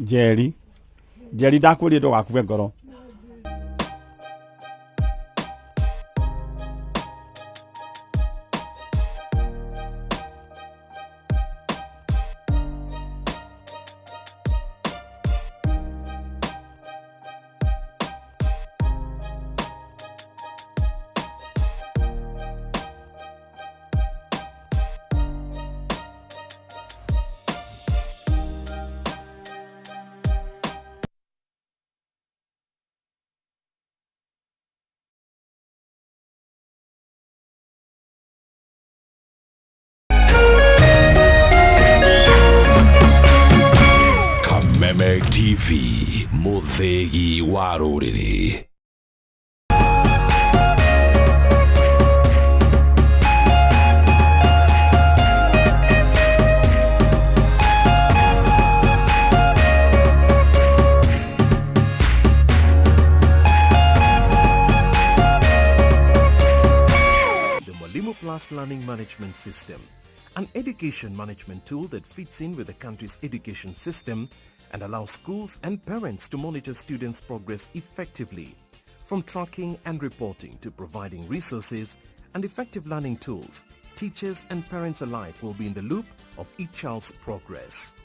Njeri. Njeri, ndakwĩrire ndũgakue ngoro. Kameme TV, mũthĩgi wa rũrĩrĩ. The Mwalimu Plus Learning Management System, an education management tool that fits in with the country's education system and allows schools and parents to monitor students' progress effectively. From tracking and reporting to providing resources and effective learning tools, teachers and parents alike will be in the loop of each child's progress.